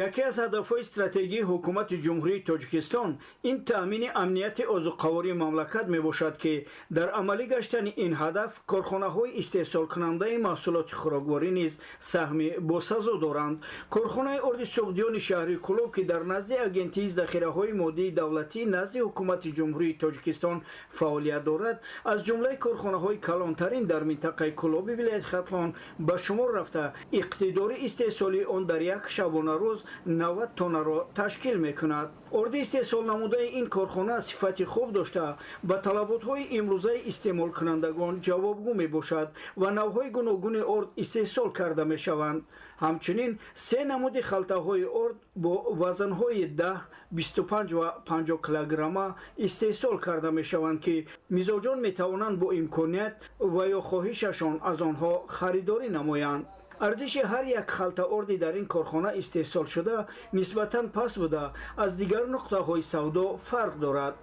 Яке аз ҳадафҳои стратегии Ҳукумати Ҷумҳурии Тоҷикистон ин таъмини амнияти озуқавории мамлакат мебошад, ки дар амалӣ гаштани ин ҳадаф корхонаҳои истеҳсолкунандаи маҳсулоти хӯрокворӣ низ саҳми босазо доранд. Корхонаи орди Суғдиёни шаҳри Кӯлоб, ки дар назди Агентии захираҳои моддии давлатӣ назди Ҳукумати Ҷумҳурии Тоҷикистон фаъолият дорад, аз ҷумлаи корхонаҳои калонтарин дар минтақаи Кӯлоби вилояти Хатлон ба шумор рафта, иқтидори истеҳсолии он дар як шабонарӯз 90 тоннаро ташкил мекунад. Орди истеҳсол намудаи ин корхона сифати хуб дошта, ба талаботҳои имрӯзаи истеъмолкунандагон ҷавобгӯ мебошад ва навъҳои гуногуни орд истеҳсол карда мешаванд. Ҳамчунин се намуди халтаҳои орд бо вазнҳои 10, 25 ва 50 килограмма истеҳсол карда мешаванд, ки мизоҷон метавонанд бо имконият ва ё хоҳишашон аз онҳо харидорӣ намоянд. Арзиши ҳар як халта орди дар ин корхона истеҳсолшуда нисбатан паст буда, аз дигар нуқтаҳои савдо фарқ дорад.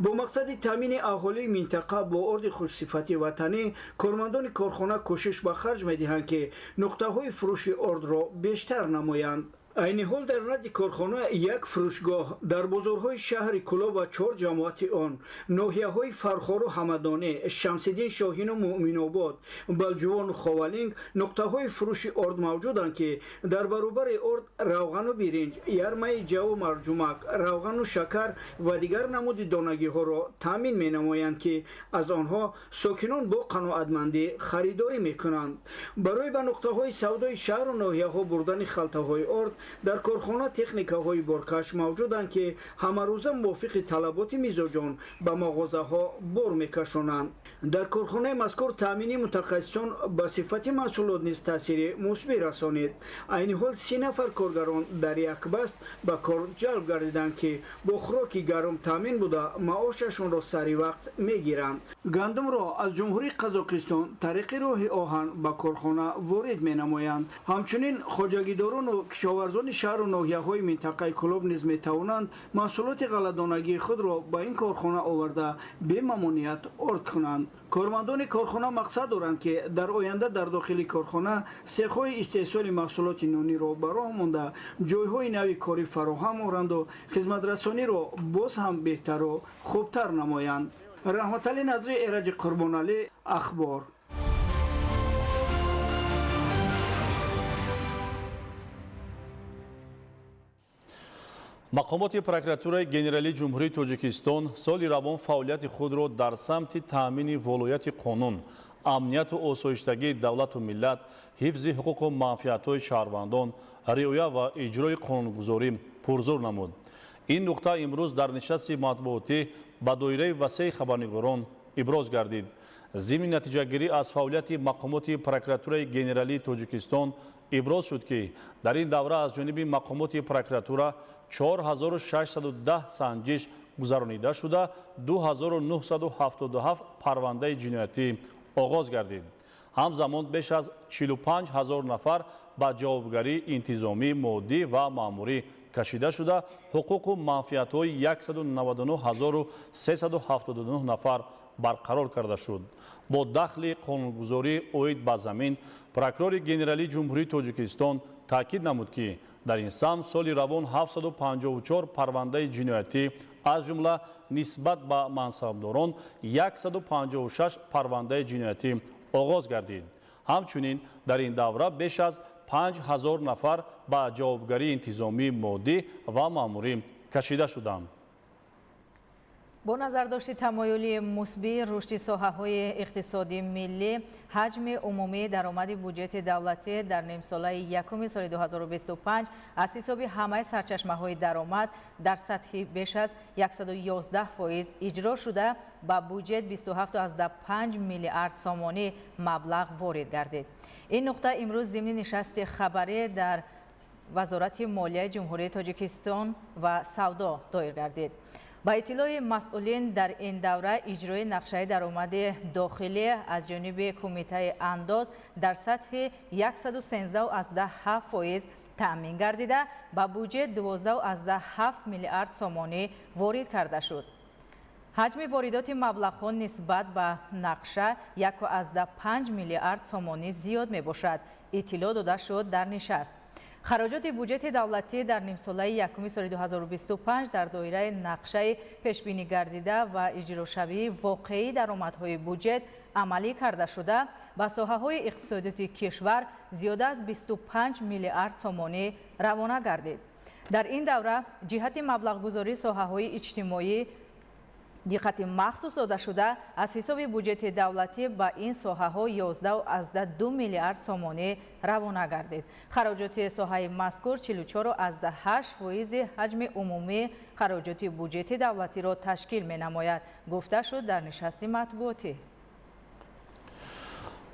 Бо мақсади таъмини аҳолии минтақа бо орди хушсифати ватанӣ, кормандони корхона кӯшиш ба харҷ медиҳанд, ки нуқтаҳои фурӯши ордро бештар намоянд. Айни ҳол дар назди корхона як фурӯшгоҳ дар бозорҳои шаҳри Кӯлоб ва 4 ҷамоати он, ноҳияҳои Фархору Ҳамадонӣ, Шамсиддин Шоҳину Муъминобод, Балҷувону Ховалинг нуқтаҳои фурӯши орд мавҷуданд, ки дар баробари орд равғану биринҷ, ярмаи ҷаву марҷумак, равғану шакар ва дигар намуди донагиҳоро таъмин менамоянд, ки аз онҳо сокинон бо қаноатмандӣ харидорӣ мекунанд. Барои ба нуқтаҳои савдои шаҳру ноҳияҳо бурдани халтаҳои орд дар корхона техникаҳои боркаш мавҷуданд, ки ҳамарӯза мувофиқи талаботи мизоҷон ба мағозаҳо бор мекашонанд. Дар корхонаи мазкур таъмини мутахассисон ба сифати маҳсулот низ таъсири мусбӣ расонид. Айни ҳол 30 нафар коргарон дар як баст ба кор ҷалб гардиданд, ки бо хӯроки гарм таъмин буда, маошашонро сари вақт мегиранд. Гандумро аз Ҷумҳурии Қазоқистон тариқи роҳи оҳан ба корхона ворид менамоянд. Ҳамчунин хоҷагидорону кишоварзони шаҳру ноҳияҳои минтақаи Кӯлоб низ метавонанд маҳсулоти ғалладонагии худро ба ин корхона оварда бемамоният орд кунанд. Кормандони корхона мақсад доранд, ки дар оянда дар дохили корхона сехҳои истеҳсоли маҳсулоти нониро ба роҳ монда, ҷойҳои нави корӣ фароҳам оранду хизматрасониро боз ҳам беҳтару хубтар намоянд. Раҳматалӣ Назри, Эраҷи Қурбоналӣ, Ахбор. Мақомоти прокуратураи генералии Ҷумҳурии Тоҷикистон соли равон фаъолияти худро дар самти таъмини волояти қонун, амнияту осоиштагии давлату миллат, ҳифзи ҳуқуқу манфиатҳои шаҳрвандон, риоя ва иҷрои қонунгузорӣ пурзур намуд. Ин нуқта имрӯз дар нишасти матбуотӣ ба доираи васеи хабарнигорон иброз гардид. Зимни натиҷагирӣ аз фаъолияти мақомоти прокуратураи генералии Тоҷикистон иброз шуд, ки дар ин давра аз ҷониби мақомоти прокуратура 4610 санҷиш гузаронида шуда, 2977 парвандаи ҷиноятӣ оғоз гардид. Ҳамзамон беш аз 45 000 нафар ба ҷавобгарии интизомӣ, моддӣ ва маъмурӣ кашида шуда, ҳуқуқу манфиатҳои 199 379 нафар барқарор карда шуд. Бо дахли қонунгузорӣ оид ба замин, прокурори генералии Ҷумҳурии Тоҷикистон таъкид намуд, ки дар ин самт соли равон 754 парвандаи ҷиноятӣ, аз ҷумла нисбат ба мансабдорон 156 парвандаи ҷиноятӣ оғоз гардид. Ҳамчунин дар ин давра беш аз 5000 нафар ба ҷавобгарии интизомӣ, моддӣ ва маъмурӣ кашида шуданд. Бо назардошти тамоюли мусбии рушди соҳаҳои иқтисодии миллӣ, ҳаҷми умумии даромади буҷети давлатӣ дар нимсолаи якуми соли 2025 аз ҳисоби ҳамаи сарчашмаҳои даромад дар сатҳи беш аз 111% иҷро шуда, ба буҷет 27,5 миллиард сомонӣ маблағ ворид гардид. Ин нуқта имрӯз зимни нишасти хабарӣ дар Вазорати молияи Ҷумҳурии Тоҷикистон ва савдо доир гардид. Ба иттилои масъулин, дар ин давра иҷрои нақшаи даромади дохилӣ аз ҷониби Кумитаи андоз дар сатҳи 113,7% таъмин гардида, ба буҷет 12,7 миллиард сомонӣ ворид карда шуд. Ҳаҷми воридоти маблағҳо нисбат ба нақша 1,5 миллиард сомонӣ зиёд мебошад, иттилоъ дода шуд дар нишаст. Хароҷоти буҷети давлатӣ дар нимсолаи якуми соли 2025 дар доираи нақшаи пешбинӣ гардида ва иҷрошавии воқеии даромадҳои буҷет амалӣ карда шуда, ба соҳаҳои иқтисодиёти кишвар зиёда аз 25 миллиард сомонӣ равона гардид. Дар ин давра ҷиҳати маблағгузории соҳаҳои иҷтимоӣ диққати махсус дода шуда, аз ҳисоби буҷети давлатӣ ба ин соҳаҳо 11,2 миллиард сомонӣ равона гардид. Хароҷоти соҳаи мазкур 44,8% ҳаҷми умумии хароҷоти буҷети давлатиро ташкил менамояд, гуфта шуд дар нишасти матбуотӣ.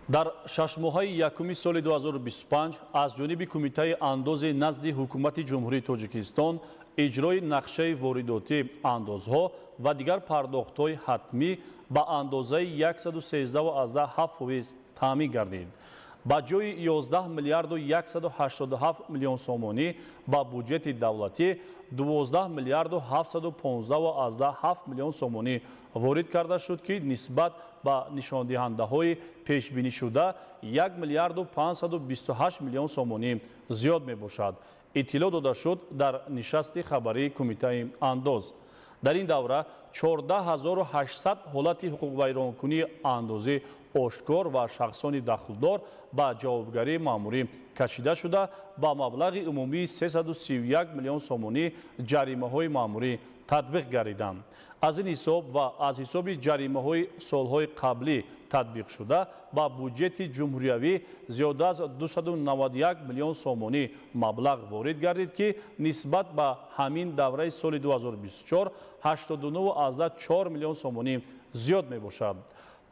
Дар шашмоҳаи якуми соли 2025 аз ҷониби Кумитаи андози назди Ҳукумати Ҷумҳурии Тоҷикистон иҷрои нақшаи воридотии андозҳо ва дигар пардохтҳои ҳатмӣ ба андозаи 113,7% таъмин гардид. Ба ҷои 11 миллиарду 187 миллион сомонӣ ба буҷети давлатӣ 12 миллиарду 715,7 миллион сомонӣ ворид карда шуд, ки нисбат ба нишондиҳандаҳои пешбинишуда 1 миллиарду 528 миллион сомонӣ зиёд мебошад, иттилоъ дода шуд дар нишасти хабарии Кумитаи андоз. Дар ин давра 14800 ҳолати ҳуқуқвайронкунии андозӣ ошкор ва шахсони дахлдор ба ҷавобгарии маъмурӣ кашида шуда, ба маблағи умумии 331 миллион сомонӣ ҷаримаҳои маъмурӣ татбиқ гардиданд. Аз ин ҳисоб ва аз ҳисоби ҷаримаҳои солҳои қаблӣ татбиқшуда ба буҷети ҷумҳуриявӣ зиёда аз 291 миллион сомонӣ маблағ ворид гардид, ки нисбат ба ҳамин давраи соли 2024 89,4 миллион сомонӣ зиёд мебошад.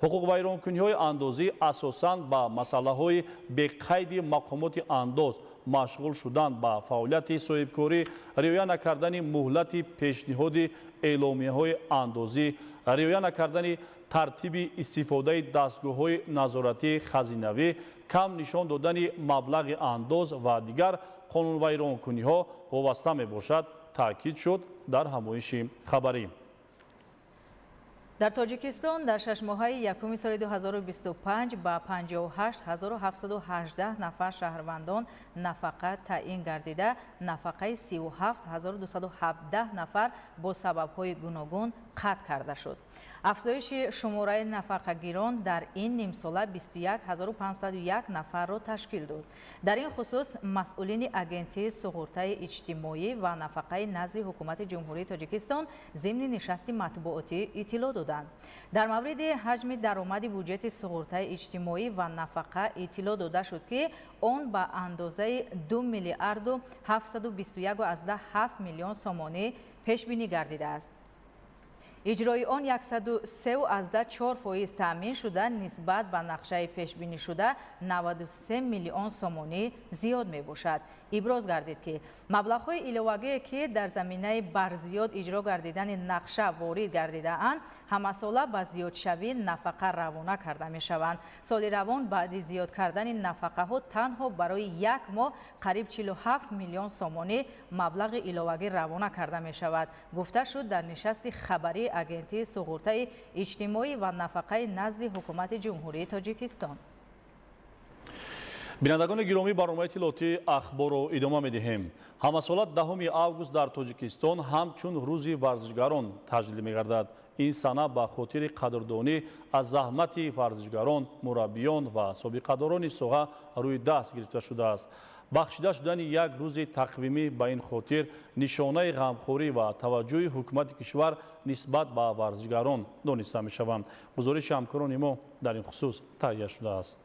Ҳуқуқвайронкуниҳои андозӣ асосан ба масъалаҳои беқайди мақомоти андоз машғул шудан ба фаъолияти соҳибкорӣ, риоя накардани муҳлати пешниҳоди эъломияҳои андозӣ, риоя накардани тартиби истифодаи дастгоҳҳои назоратии хазинавӣ, кам нишон додани маблағи андоз ва дигар қонунвайронкуниҳо вобаста мебошад, таъкид шуд дар ҳамоиши хабарӣ. Дар Тоҷикистон дар шашмоҳаи якуми соли 2025 ба 58718 нафар шаҳрвандон нафақа таъин гардида, нафақаи 37217 нафар бо сабабҳои гуногун қатъ карда шуд. Афзоиши шумораи нафақагирон дар ин нимсола 21501 нафарро ташкил дод. Дар ин хусус масъулини Агентии суғуртаи иҷтимоӣ ва нафақаи назди Ҳукумати Ҷумҳурии Тоҷикистон зимни нишасти матбуотӣ иттилоъ доданд. Дар мавриди ҳаҷми даромади буҷети суғуртаи иҷтимоӣ ва нафақа иттилоъ дода шуд, ки он ба андозаи 2 миллиарду 721,7 миллион сомонӣ пешбинӣ гардидааст. Иҷрои он 103,4% таъмин шуда, нисбат ба нақшаи пешбинишуда 93 миллион сомонӣ зиёд мебошад. Иброз гардид, ки маблағҳои иловагие, ки дар заминаи барзиёд иҷро гардидани нақша ворид гардидаанд, ҳамасола ба зиёдшавии нафақа равона карда мешаванд. Соли равон баъди зиёд кардани нафақаҳо танҳо барои як моҳ қариб 47 миллион сомонӣ маблағи иловагӣ равона карда мешавад, гуфта шуд дар нишасти хабарии Агентии суғуртаи иҷтимоӣ ва нафақаи назди Ҳукумати Ҷумҳурии Тоҷикистон. Бинандагони гиромӣ, барномаи иттилоотии ахборро идома медиҳем. Ҳамасола 10 август дар Тоҷикистон ҳамчун рӯзи варзишгарон таҷлил мегардад. Ин сана ба хотири қадрдонӣ аз заҳмати варзишгарон, мураббиён ва собиқадорони соҳа рӯи даст гирифта шудааст. Бахшида шудани як рӯзи тақвимӣ ба ин хотир нишонаи ғамхорӣ ва таваҷҷӯҳи ҳукумати кишвар нисбат ба варзишгарон дониста мешаванд. Гузориши ҳамкорони мо дар ин хусус таҳия шудааст.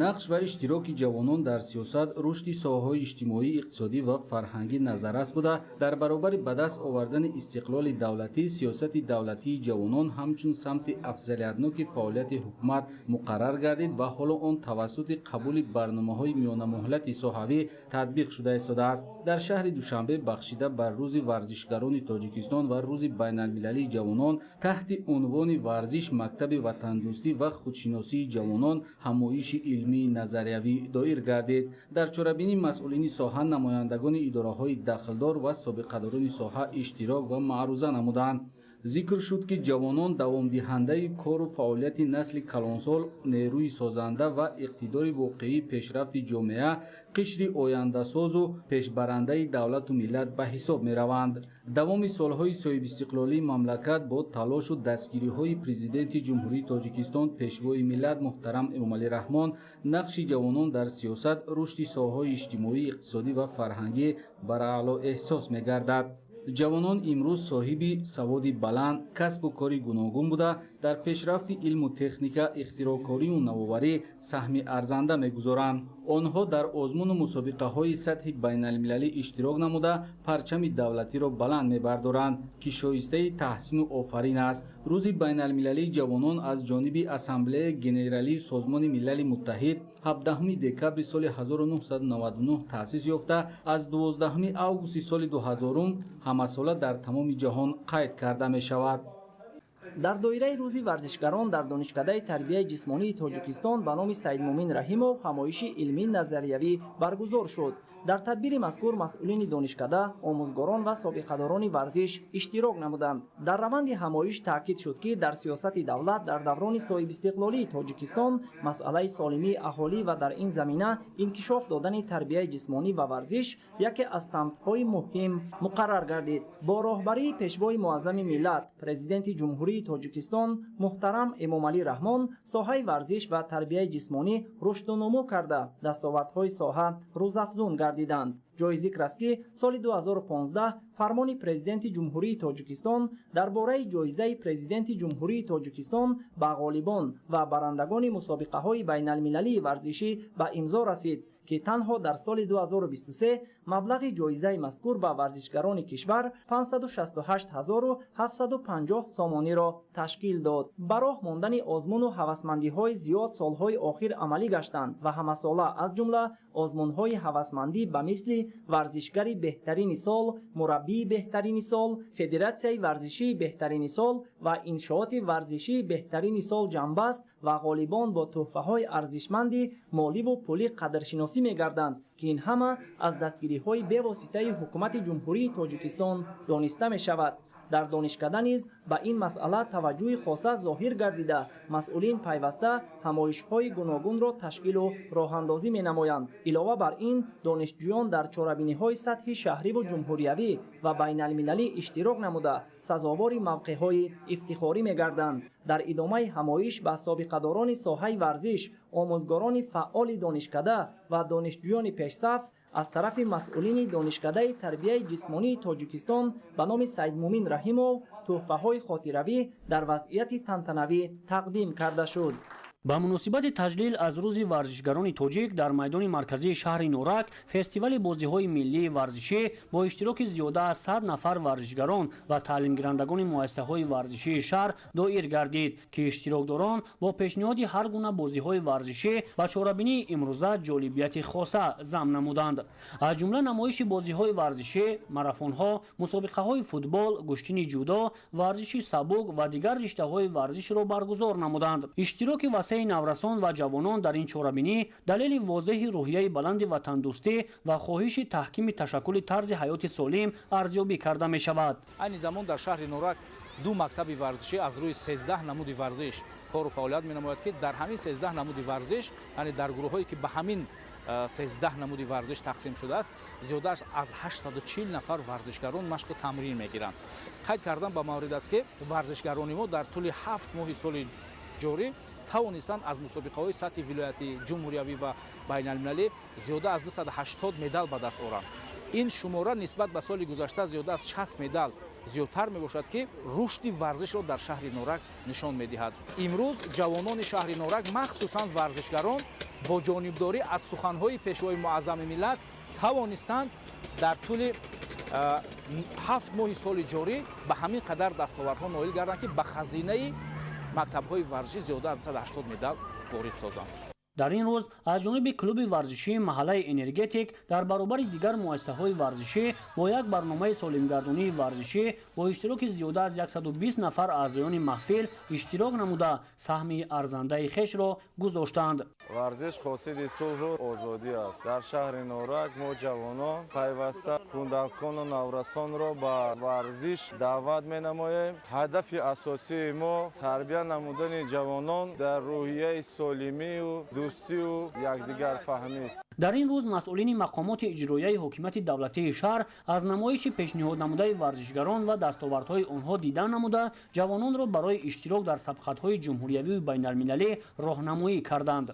Нақш ва иштироки ҷавонон дар сиёсат, рушди соҳаҳои иҷтимоӣ, иқтисодӣ ва фарҳангӣ назаррас буда, дар баробари ба даст овардани истиқлоли давлатӣ, сиёсати давлатии ҷавонон ҳамчун самти афзалиятноки фаъолияти ҳукумат муқаррар гардид ва ҳоло он тавассути қабули барномаҳои миёнамуҳлати соҳавӣ татбиқ шуда истодааст. Дар шаҳри Душанбе бахшида бар Рӯзи варзишгарони Тоҷикистон ва Рӯзи байналмилалии ҷавонон таҳти унвони «Варзиш мактаби ватандӯстӣ ва худшиносии ҷавонон» ҳамоиши илмии назариявӣ доир гардид. Дар чорабинӣ масъулини соҳа, намояндагони идораҳои дахлдор ва собиқадорони соҳа иштирок ва маъруза намуданд. Зикр шуд, ки ҷавонон давомдиҳандаи кору фаъолияти насли калонсол, нерӯи созанда ва иқтидори воқеии пешрафти ҷомеа, қишри ояндасозу пешбарандаи давлату миллат ба ҳисоб мераванд. Давоми солҳои соҳибистиқлолии мамлакат бо талошу дастгириҳои Президенти Ҷумҳурии Тоҷикистон, Пешвои миллат муҳтарам Эмомалӣ Раҳмон, нақши ҷавонон дар сиёсат, рушди соҳаҳои иҷтимоӣ, иқтисодӣ ва фарҳангӣ бараъло эҳсос мегардад. Ҷавонон имрӯз соҳиби саводи баланд, касбу кори гуногун буда, дар пешрафти илму техника, ихтироъкорию навоварӣ саҳми арзанда мегузоранд. Онҳо дар озмуну мусобиқаҳои сатҳи байналмилалӣ иштирок намуда, парчами давлатиро баланд мебардоранд, ки шоистаи таҳсину офарин аст. Рӯзи байналмилалии ҷавонон аз ҷониби Ассамблеяи Генералии Созмони Милали Муттаҳид 17 декабри соли 1999 таъсис ёфта, аз 12 августи соли 2000 ҳамасола дар тамоми ҷаҳон қайд карда мешавад. Дар доираи Рӯзи варзишгарон дар Донишкадаи тарбияи ҷисмонии Тоҷикистон ба номи Саидмумин Раҳимов ҳамоиши илмии назариявӣ баргузор шуд. Дар тадбири мазкур масъулини донишкада, омӯзгорон ва собиқадорони варзиш иштирок намуданд. Дар раванди ҳамоиш таъкид шуд, ки дар сиёсати давлат дар даврони соҳибистиқлолии Тоҷикистон масъалаи солимии аҳолӣ ва дар ин замина инкишоф додани тарбияи ҷисмонӣ ва варзиш яке аз самтҳои муҳим муқаррар гардид. Бо роҳбарии Пешвои муаззами миллат, Президенти Ҷумҳурии Тоҷикистон муҳтарам Эмомалӣ Раҳмон, соҳаи варзиш ва тарбияи ҷисмонӣ рушду нумӯ карда, дастовардҳои соҳа рӯзафзун гардиданд. Ҷои зикр аст, ки соли 2015 фармони Президенти Ҷумҳурии Тоҷикистон дар бораи ҷоизаи Президенти Ҷумҳурии Тоҷикистон ба ғолибон ва барандагони мусобиқаҳои байналмилалии варзишӣ ба имзо расид, ки танҳо дар соли 2023 маблағи ҷоизаи мазкур ба варзишгарони кишвар 568 750 сомониро ташкил дод. Ба роҳ мондани озмуну ҳавасмандиҳои зиёд солҳои охир амалӣ гаштанд ва ҳамасола, аз ҷумла озмунҳои ҳавасмандӣ ба мисли варзишгари беҳтарини сол, мураббии беҳтарини сол, федератсияи варзишии беҳтарини сол ва иншооти варзишии беҳтарини сол ҷамъбаст ва ғолибон бо тӯҳфаҳои арзишманди моливу пулӣ қадршиносӣ мегарданд, ки ин ҳама аз дастгириҳои бевоситаи ҳукумати Ҷумҳурии Тоҷикистон дониста мешавад. Дар донишкада низ ба ин масъала таваҷҷӯҳи хоса зоҳир гардида, масъулин пайваста ҳамоишҳои гуногунро ташкилу роҳандозӣ менамоянд. Илова бар ин, донишҷӯён дар чорабиниҳои сатҳи шаҳриву ҷумҳуриявӣ ва байналмилалӣ иштирок намуда, сазовори мавқеъҳои ифтихорӣ мегарданд. Дар идомаи ҳамоиш ба собиқадорони соҳаи варзиш, омӯзгорони фаъоли донишкада ва донишҷӯёни пешсаф аз тарафи масъулини Донишкадаи тарбияи ҷисмонии Тоҷикистон ба номи Саидмумин Раҳимов тӯҳфаҳои хотиравӣ дар вазъияти тантанавӣ тақдим карда шуд. Ба муносибати таҷлил аз Рӯзи варзишгарони тоҷик дар майдони марказии шаҳри Норак фестивали бозиҳои миллии варзишӣ бо иштироки зиёда аз 100 нафар варзишгарон ва таълимгирандагони муассисаҳои варзишии шаҳр доир гардид, ки иштирокдорон бо пешниҳоди ҳар гуна бозиҳои варзишӣ ба чорабинии имрӯза ҷолибияти хоса зам намуданд. Аз ҷумла намоиши бозиҳои варзишӣ, марафонҳо, мусобиқаҳои футбол, гӯштини ҷудо, варзиши сабук ва дигар риштаҳои варзишро баргузор намуданд. Иштироки васеи наврасон ва ҷавонон дар ин чорабинӣ далели возеҳи рӯҳияи баланди ватандӯстӣ ва хоҳиши таҳкими ташаккули тарзи ҳаёти солим арзёбӣ карда мешавад. Айни замон дар шаҳри Норак ду мактаби варзишӣ аз рӯи 13 намуди варзиш кору фаъолият менамояд, ки дар ҳамин 13 намуди варзиш, яъне дар гурӯҳҳое, ки ба ҳамин 13 намуди варзиш тақсим шудааст, зиёда аз 840 нафар варзишгарон машқу тамрин мегиранд. Қайд кардан ба маврид аст, ки варзишгарони мо дар тӯли 7 моҳи соли ҷорӣ тавонистанд аз мусобиқаҳои сатҳи вилоятӣ, ҷумҳуриявӣ ва байналмилалӣ зиёда аз 280 медал ба даст оранд. Ин шумора нисбат ба соли гузашта зиёда аз 60 медал зиёдтар мебошад, ки рушди варзишро дар шаҳри Норак нишон медиҳад. Имрӯз ҷавонони шаҳри Норак, махсусан варзишгарон, бо ҷонибдорӣ аз суханҳои Пешвои муаззами миллат тавонистанд дар тӯли 7 моҳи соли ҷорӣ ба ҳамин қадар дастовардҳо ноил гарданд, ки ба хазинаи мактабҳои варзишӣ зиёда аз 180 медал ворид созанд. Дар ин рӯз аз ҷониби клуби варзишии маҳаллаи Энергетик дар баробари дигар муассисаҳои варзишӣ бо як барномаи солимгардонии варзишӣ бо иштироки зиёда аз 120 нафар аъзоёни маҳфил иштирок намуда саҳми арзандаи хешро гузоштанд. Варзиш қосиди сулҳу озодӣ аст. Дар шаҳри Норак мо ҷавонон пайваста кӯдакону наврасонро ба варзиш даъват менамоем. Ҳадафи асосии мо тарбия намудани ҷавонон дар рӯҳияи солимию дӯстию якдигарфаҳмист. Дар ин рӯз масъулини мақомоти иҷроияи ҳокимияти давлатии шаҳр аз намоиши пешниҳод намудаи варзишгарон ва дастовардҳои онҳо дидан намуда ҷавононро барои иштирок дар сабқатҳои ҷумҳуриявию байналмилалӣ роҳнамоӣ карданд.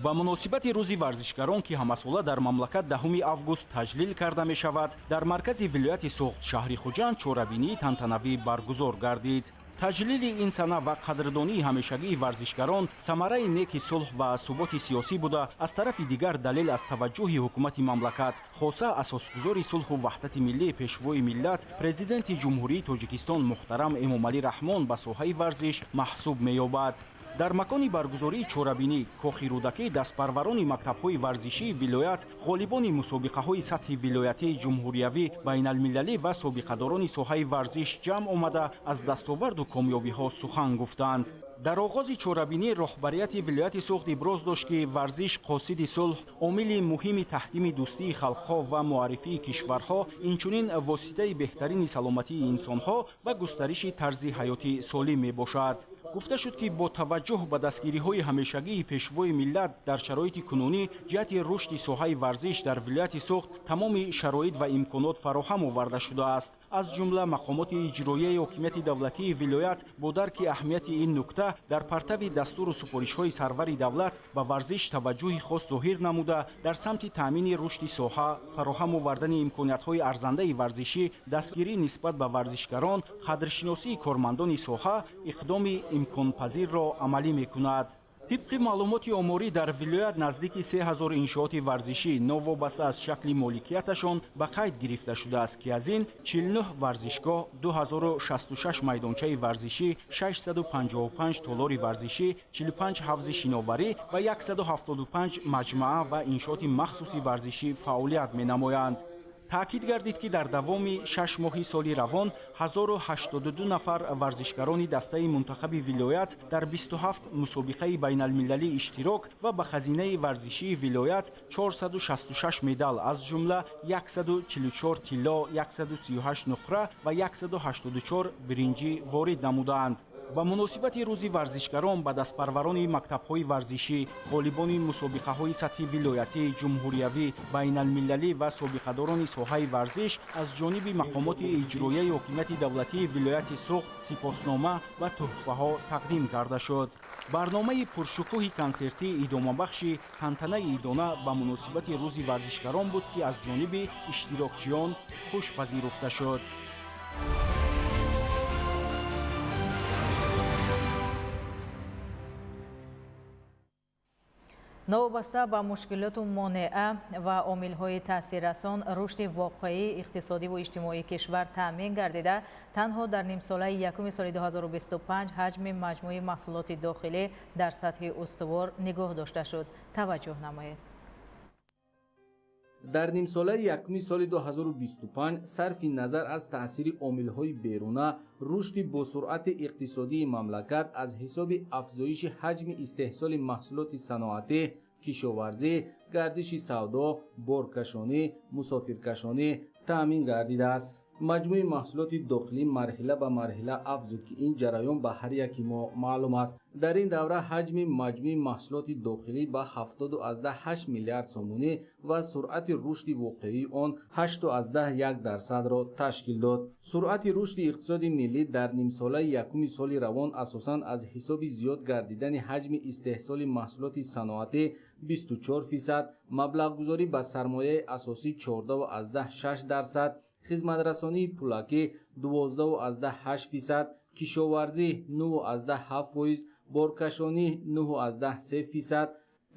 Ба муносибати рӯзи варзишгарон, ки ҳамасола дар мамлакат 10 август таҷлил карда мешавад, дар маркази вилояти Суғд шаҳри Хуҷанд чорабинии тантанавӣ баргузор гардид. Таҷлили ин сана ва қадрдонии ҳамешагии варзишгарон самараи неки сулҳ ва суботи сиёсӣ буда, аз тарафи дигар далел аз таваҷҷӯҳи ҳукумати мамлакат, хоса асосгузори сулҳу ваҳдати миллӣ, Пешвои миллат, Президенти Ҷумҳурии Тоҷикистон муҳтарам Эмомалӣ Раҳмон ба соҳаи варзиш маҳсуб меёбад. Дар макони баргузории чорабинӣ Кохи Рӯдакӣ дастпарварони мактабҳои варзишии вилоят, ғолибони мусобиқаҳои сатҳи вилоятӣ, ҷумҳуриявӣ, байналмилалӣ ва собиқадорони соҳаи варзиш ҷамъ омада аз дастоварду комёбиҳо сухан гуфтанд. Дар оғози чорабинӣ роҳбарияти вилояти Суғд иброз дошт, ки варзиш қосиди сулҳ, омили муҳими таҳкими дӯстии халқҳо ва муаррифии кишварҳо, инчунин воситаи беҳтарини саломатии инсонҳо ва густариши тарзи ҳаёти солим мебошад. Гуфта шуд, ки бо таваҷҷӯҳ ба дастгириҳои ҳамешагии Пешвои миллат дар шароити кунунӣ ҷиҳати рушди соҳаи варзиш дар вилояти Суғд тамоми шароит ва имконот фароҳам оварда шудааст. Аз ҷумла мақомоти иҷроияи ҳокимияти давлатии вилоят бо дарки аҳамияти ин нукта дар партави дастуру супоришҳои сарвари давлат ба варзиш таваҷҷӯҳи хос зоҳир намуда, дар самти таъмини рушди соҳа, фароҳам овардани имкониятҳои арзандаи варзишӣ, дастгирӣ нисбат ба варзишгарон, қадршиносии кормандони соҳа иқдоми имконпазирро амалӣ мекунад. Тибқи маълумоти оморӣ дар вилоят наздики 3000 иншооти варзишӣ новобаста аз шакли моликияташон ба қайд гирифта шудааст, ки аз ин 49 варзишгоҳ, 2066 майдончаи варзишӣ, 655 толори варзишӣ, 45 ҳавзи шиноварӣ ва 175 маҷмаа ва иншооти махсуси варзишӣ фаъолият менамоянд. Таъкид гардид, ки дар давоми 6 моҳи соли равон 1082 нафар варзишгарони дастаи мунтахаби вилоят дар 27 мусобиқаи байналмилалӣ иштирок ва ба хазинаи варзишии вилоят 466 медал, аз ҷумла 144 тилло, 138 нуқра ва 184 биринҷӣ ворид намудаанд. Ба муносибати рӯзи варзишгарон ба дастпарварони мактабҳои варзишӣ, ғолибони мусобиқаҳои сатҳи вилоятӣ, ҷумҳуриявӣ, байналмилалӣ ва собиқадорони соҳаи варзиш аз ҷониби мақомоти иҷроияи ҳокимияти давлатии вилояти Суғд сипоснома ва тӯҳфаҳо тақдим карда шуд. Барномаи пуршукӯҳи консертӣ идомабахши тантанаи идона ба муносибати рӯзи варзишгарон буд, ки аз ҷониби иштирокчиён хуш пазируфта шуд. Новобаста ба мушкилоту монеа ва омилҳои таъсиррасон, рушди воқеии иқтисодиву иҷтимоии кишвар таъмин гардида, танҳо дар нимсолаи якуми соли 2025 ҳаҷми маҷмӯи маҳсулоти дохилӣ дар сатҳи устувор нигоҳ дошта шуд. Таваҷҷӯҳ намоед. Дар нимсолаи якуми соли 2025 сарфи назар аз таъсири омилҳои беруна, рушди босуръати иқтисодии мамлакат аз ҳисоби афзоиши ҳаҷми истеҳсоли маҳсулоти саноатӣ, кишоварзӣ, гардиши савдо, боркашонӣ, мусофиркашонӣ таъмин гардидааст. Маҷмӯи маҳсулоти дохилӣ марҳила ба марҳила афзуд, ки ин ҷараён ба ҳар яки мо маълум аст. Дар ин давра ҳаҷми маҷмӯи маҳсулоти дохилӣ ба 70,8 миллиард сомонӣ ва суръати рушди воқеии он 8,1%-ро ташкил дод. Суръати рушди иқтисоди миллӣ дар нимсолаи якуми соли равон асосан аз ҳисоби зиёд гардидани ҳаҷми истеҳсоли маҳсулоти саноатӣ 24%, маблағгузорӣ ба сармояи асосӣ 14,6%, хизматрасонии пулакӣ 12,8%, кишоварзӣ 9,7%, боркашонӣ 9,3%,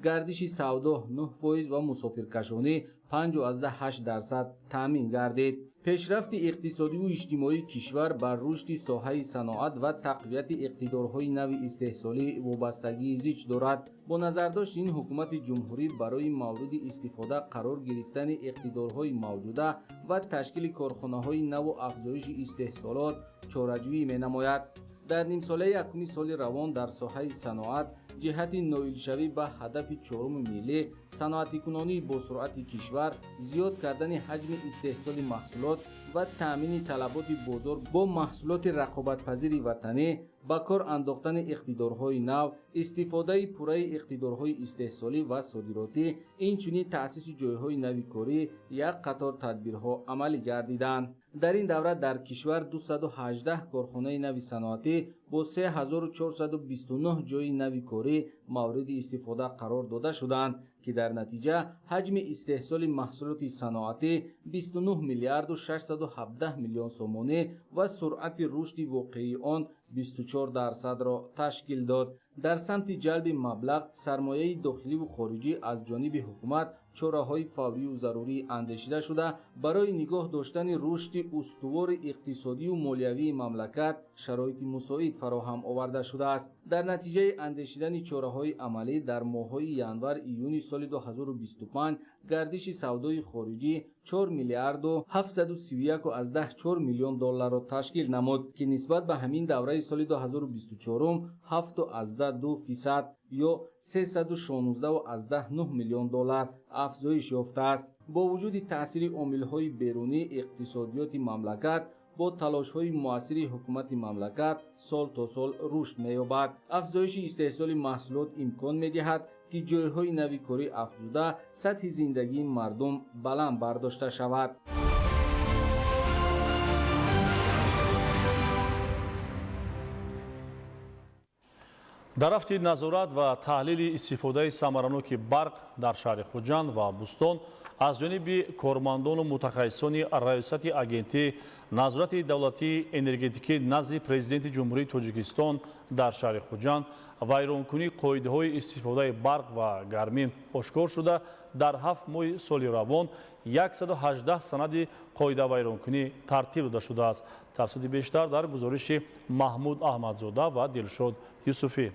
гардиши савдо 9% ва мусофиркашонӣ 5,8% таъмин гардид. Пешрафти иқтисодиву иҷтимоии кишвар бар рушди соҳаи саноат ва тақвияти иқтидорҳои нави истеҳсолӣ вобастагии зич дорад. Бо назардошти ин, ҳукумати ҷумҳурӣ барои мавриди истифода қарор гирифтани иқтидорҳои мавҷуда ва ташкили корхонаҳои наву афзоиши истеҳсолот чораҷӯӣ менамояд. Дар нимсолаи якуми соли равон дар соҳаи саноат ҷиҳати ноилшавӣ ба ҳадафи чоруми миллӣ, саноатикунонии босуръати кишвар, зиёд кардани ҳаҷми истеҳсоли маҳсулот ва таъмини талаботи бозор бо маҳсулоти рақобатпазири ватанӣ, ба кор андохтани иқтидорҳои нав, истифодаи пурраи иқтидорҳои истеҳсолӣ ва содиротӣ, инчунин таъсиси ҷойҳои нави корӣ як қатор тадбирҳо амалӣ гардиданд. Дар ин давра дар кишвар 218 корхонаи нави саноатӣ бо 3429 ҷойи нави корӣ мавриди истифода қарор дода шуданд, ки дар натиҷа ҳаҷми истеҳсоли маҳсулоти саноатӣ 29 миллиарду 617 миллион сомонӣ ва суръати рушди воқеии он 24%-ро ташкил дод. Дар самти ҷалби маблағ, сармояи дохиливу хориҷӣ аз ҷониби ҳукумат чораҳои фаврию зарурӣ андешида шуда, барои нигоҳ доштани рушди устувори иқтисодию молиявии мамлакат шароити мусоид фароҳам оварда шудааст. Дар натиҷаи андешидани чораҳои амалӣ дар моҳҳои январ-июни соли 2025 гардиши савдои хориҷӣ 4 миллиарду 731,4 миллион долларро ташкил намуд, ки нисбат ба ҳамин давраи соли 2024 7,2% ё 316,9 миллион доллар афзоиш ёфтааст. Бо вуҷуди таъсири омилҳои берунӣ, иқтисодиёти мамлакат бо талошҳои муассири ҳукумати мамлакат сол то сол рушд меёбад. Афзоиши истеҳсоли маҳсулот имкон медиҳад, ки ҷойҳои нави корӣ афзуда, сатҳи зиндагии мардум баланд бардошта шавад. Дар рафти назорат ва таҳлили истифодаи самараноки барқ дар шаҳри Хуҷанд ва Бӯстон аз ҷониби кормандону мутахассисони Раёсати Агентии назорати давлатии энергетикӣ назди Президенти Ҷумҳурии Тоҷикистон дар шаҳри Хуҷанд вайронкунии қоидаҳои истифодаи барқ ва гармӣ ошкор шуда, дар 7 моҳи соли равон 118 санади қоидавайронкунӣ тартиб дода шудааст. Тафсилоти бештар дар гузориши Маҳмуд Аҳмадзода ва Дилшод Юсуфӣ.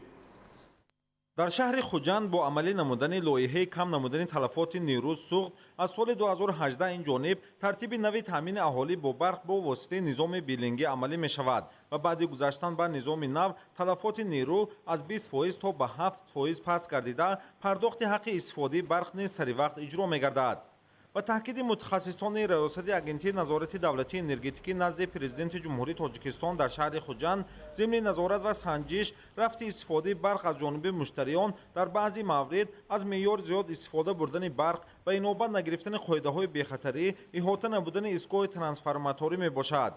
Дар шаҳри Хуҷанд бо амалӣ намудани лоиҳаи кам намудани талафоти нерӯ суғд аз соли 2018 ин ҷониб тартиби нави таъмини аҳолӣ бо барқ бо воситаи низоми биллингӣ амалӣ мешавад ва баъди гузаштан ба низоми нав талафоти нерӯ аз 20% то ба 7% паст гардида, пардохти ҳаққи истифодаи барқ низ саривақт иҷро мегардад. Ба таъкиди мутахассисони Раёсати Агентии назорати давлатии энергетикӣ назди Президенти Ҷумҳурии Тоҷикистон дар шаҳри Хуҷанд зимни назорат ва санҷиш рафти истифодаи барқ аз ҷониби муштариён дар баъзе маврид аз меъёр зиёд истифода бурдани барқ ва инобат нагирифтани қоидаҳои бехатарӣ, иҳота набудани истгоҳи трансформаторӣ мебошад.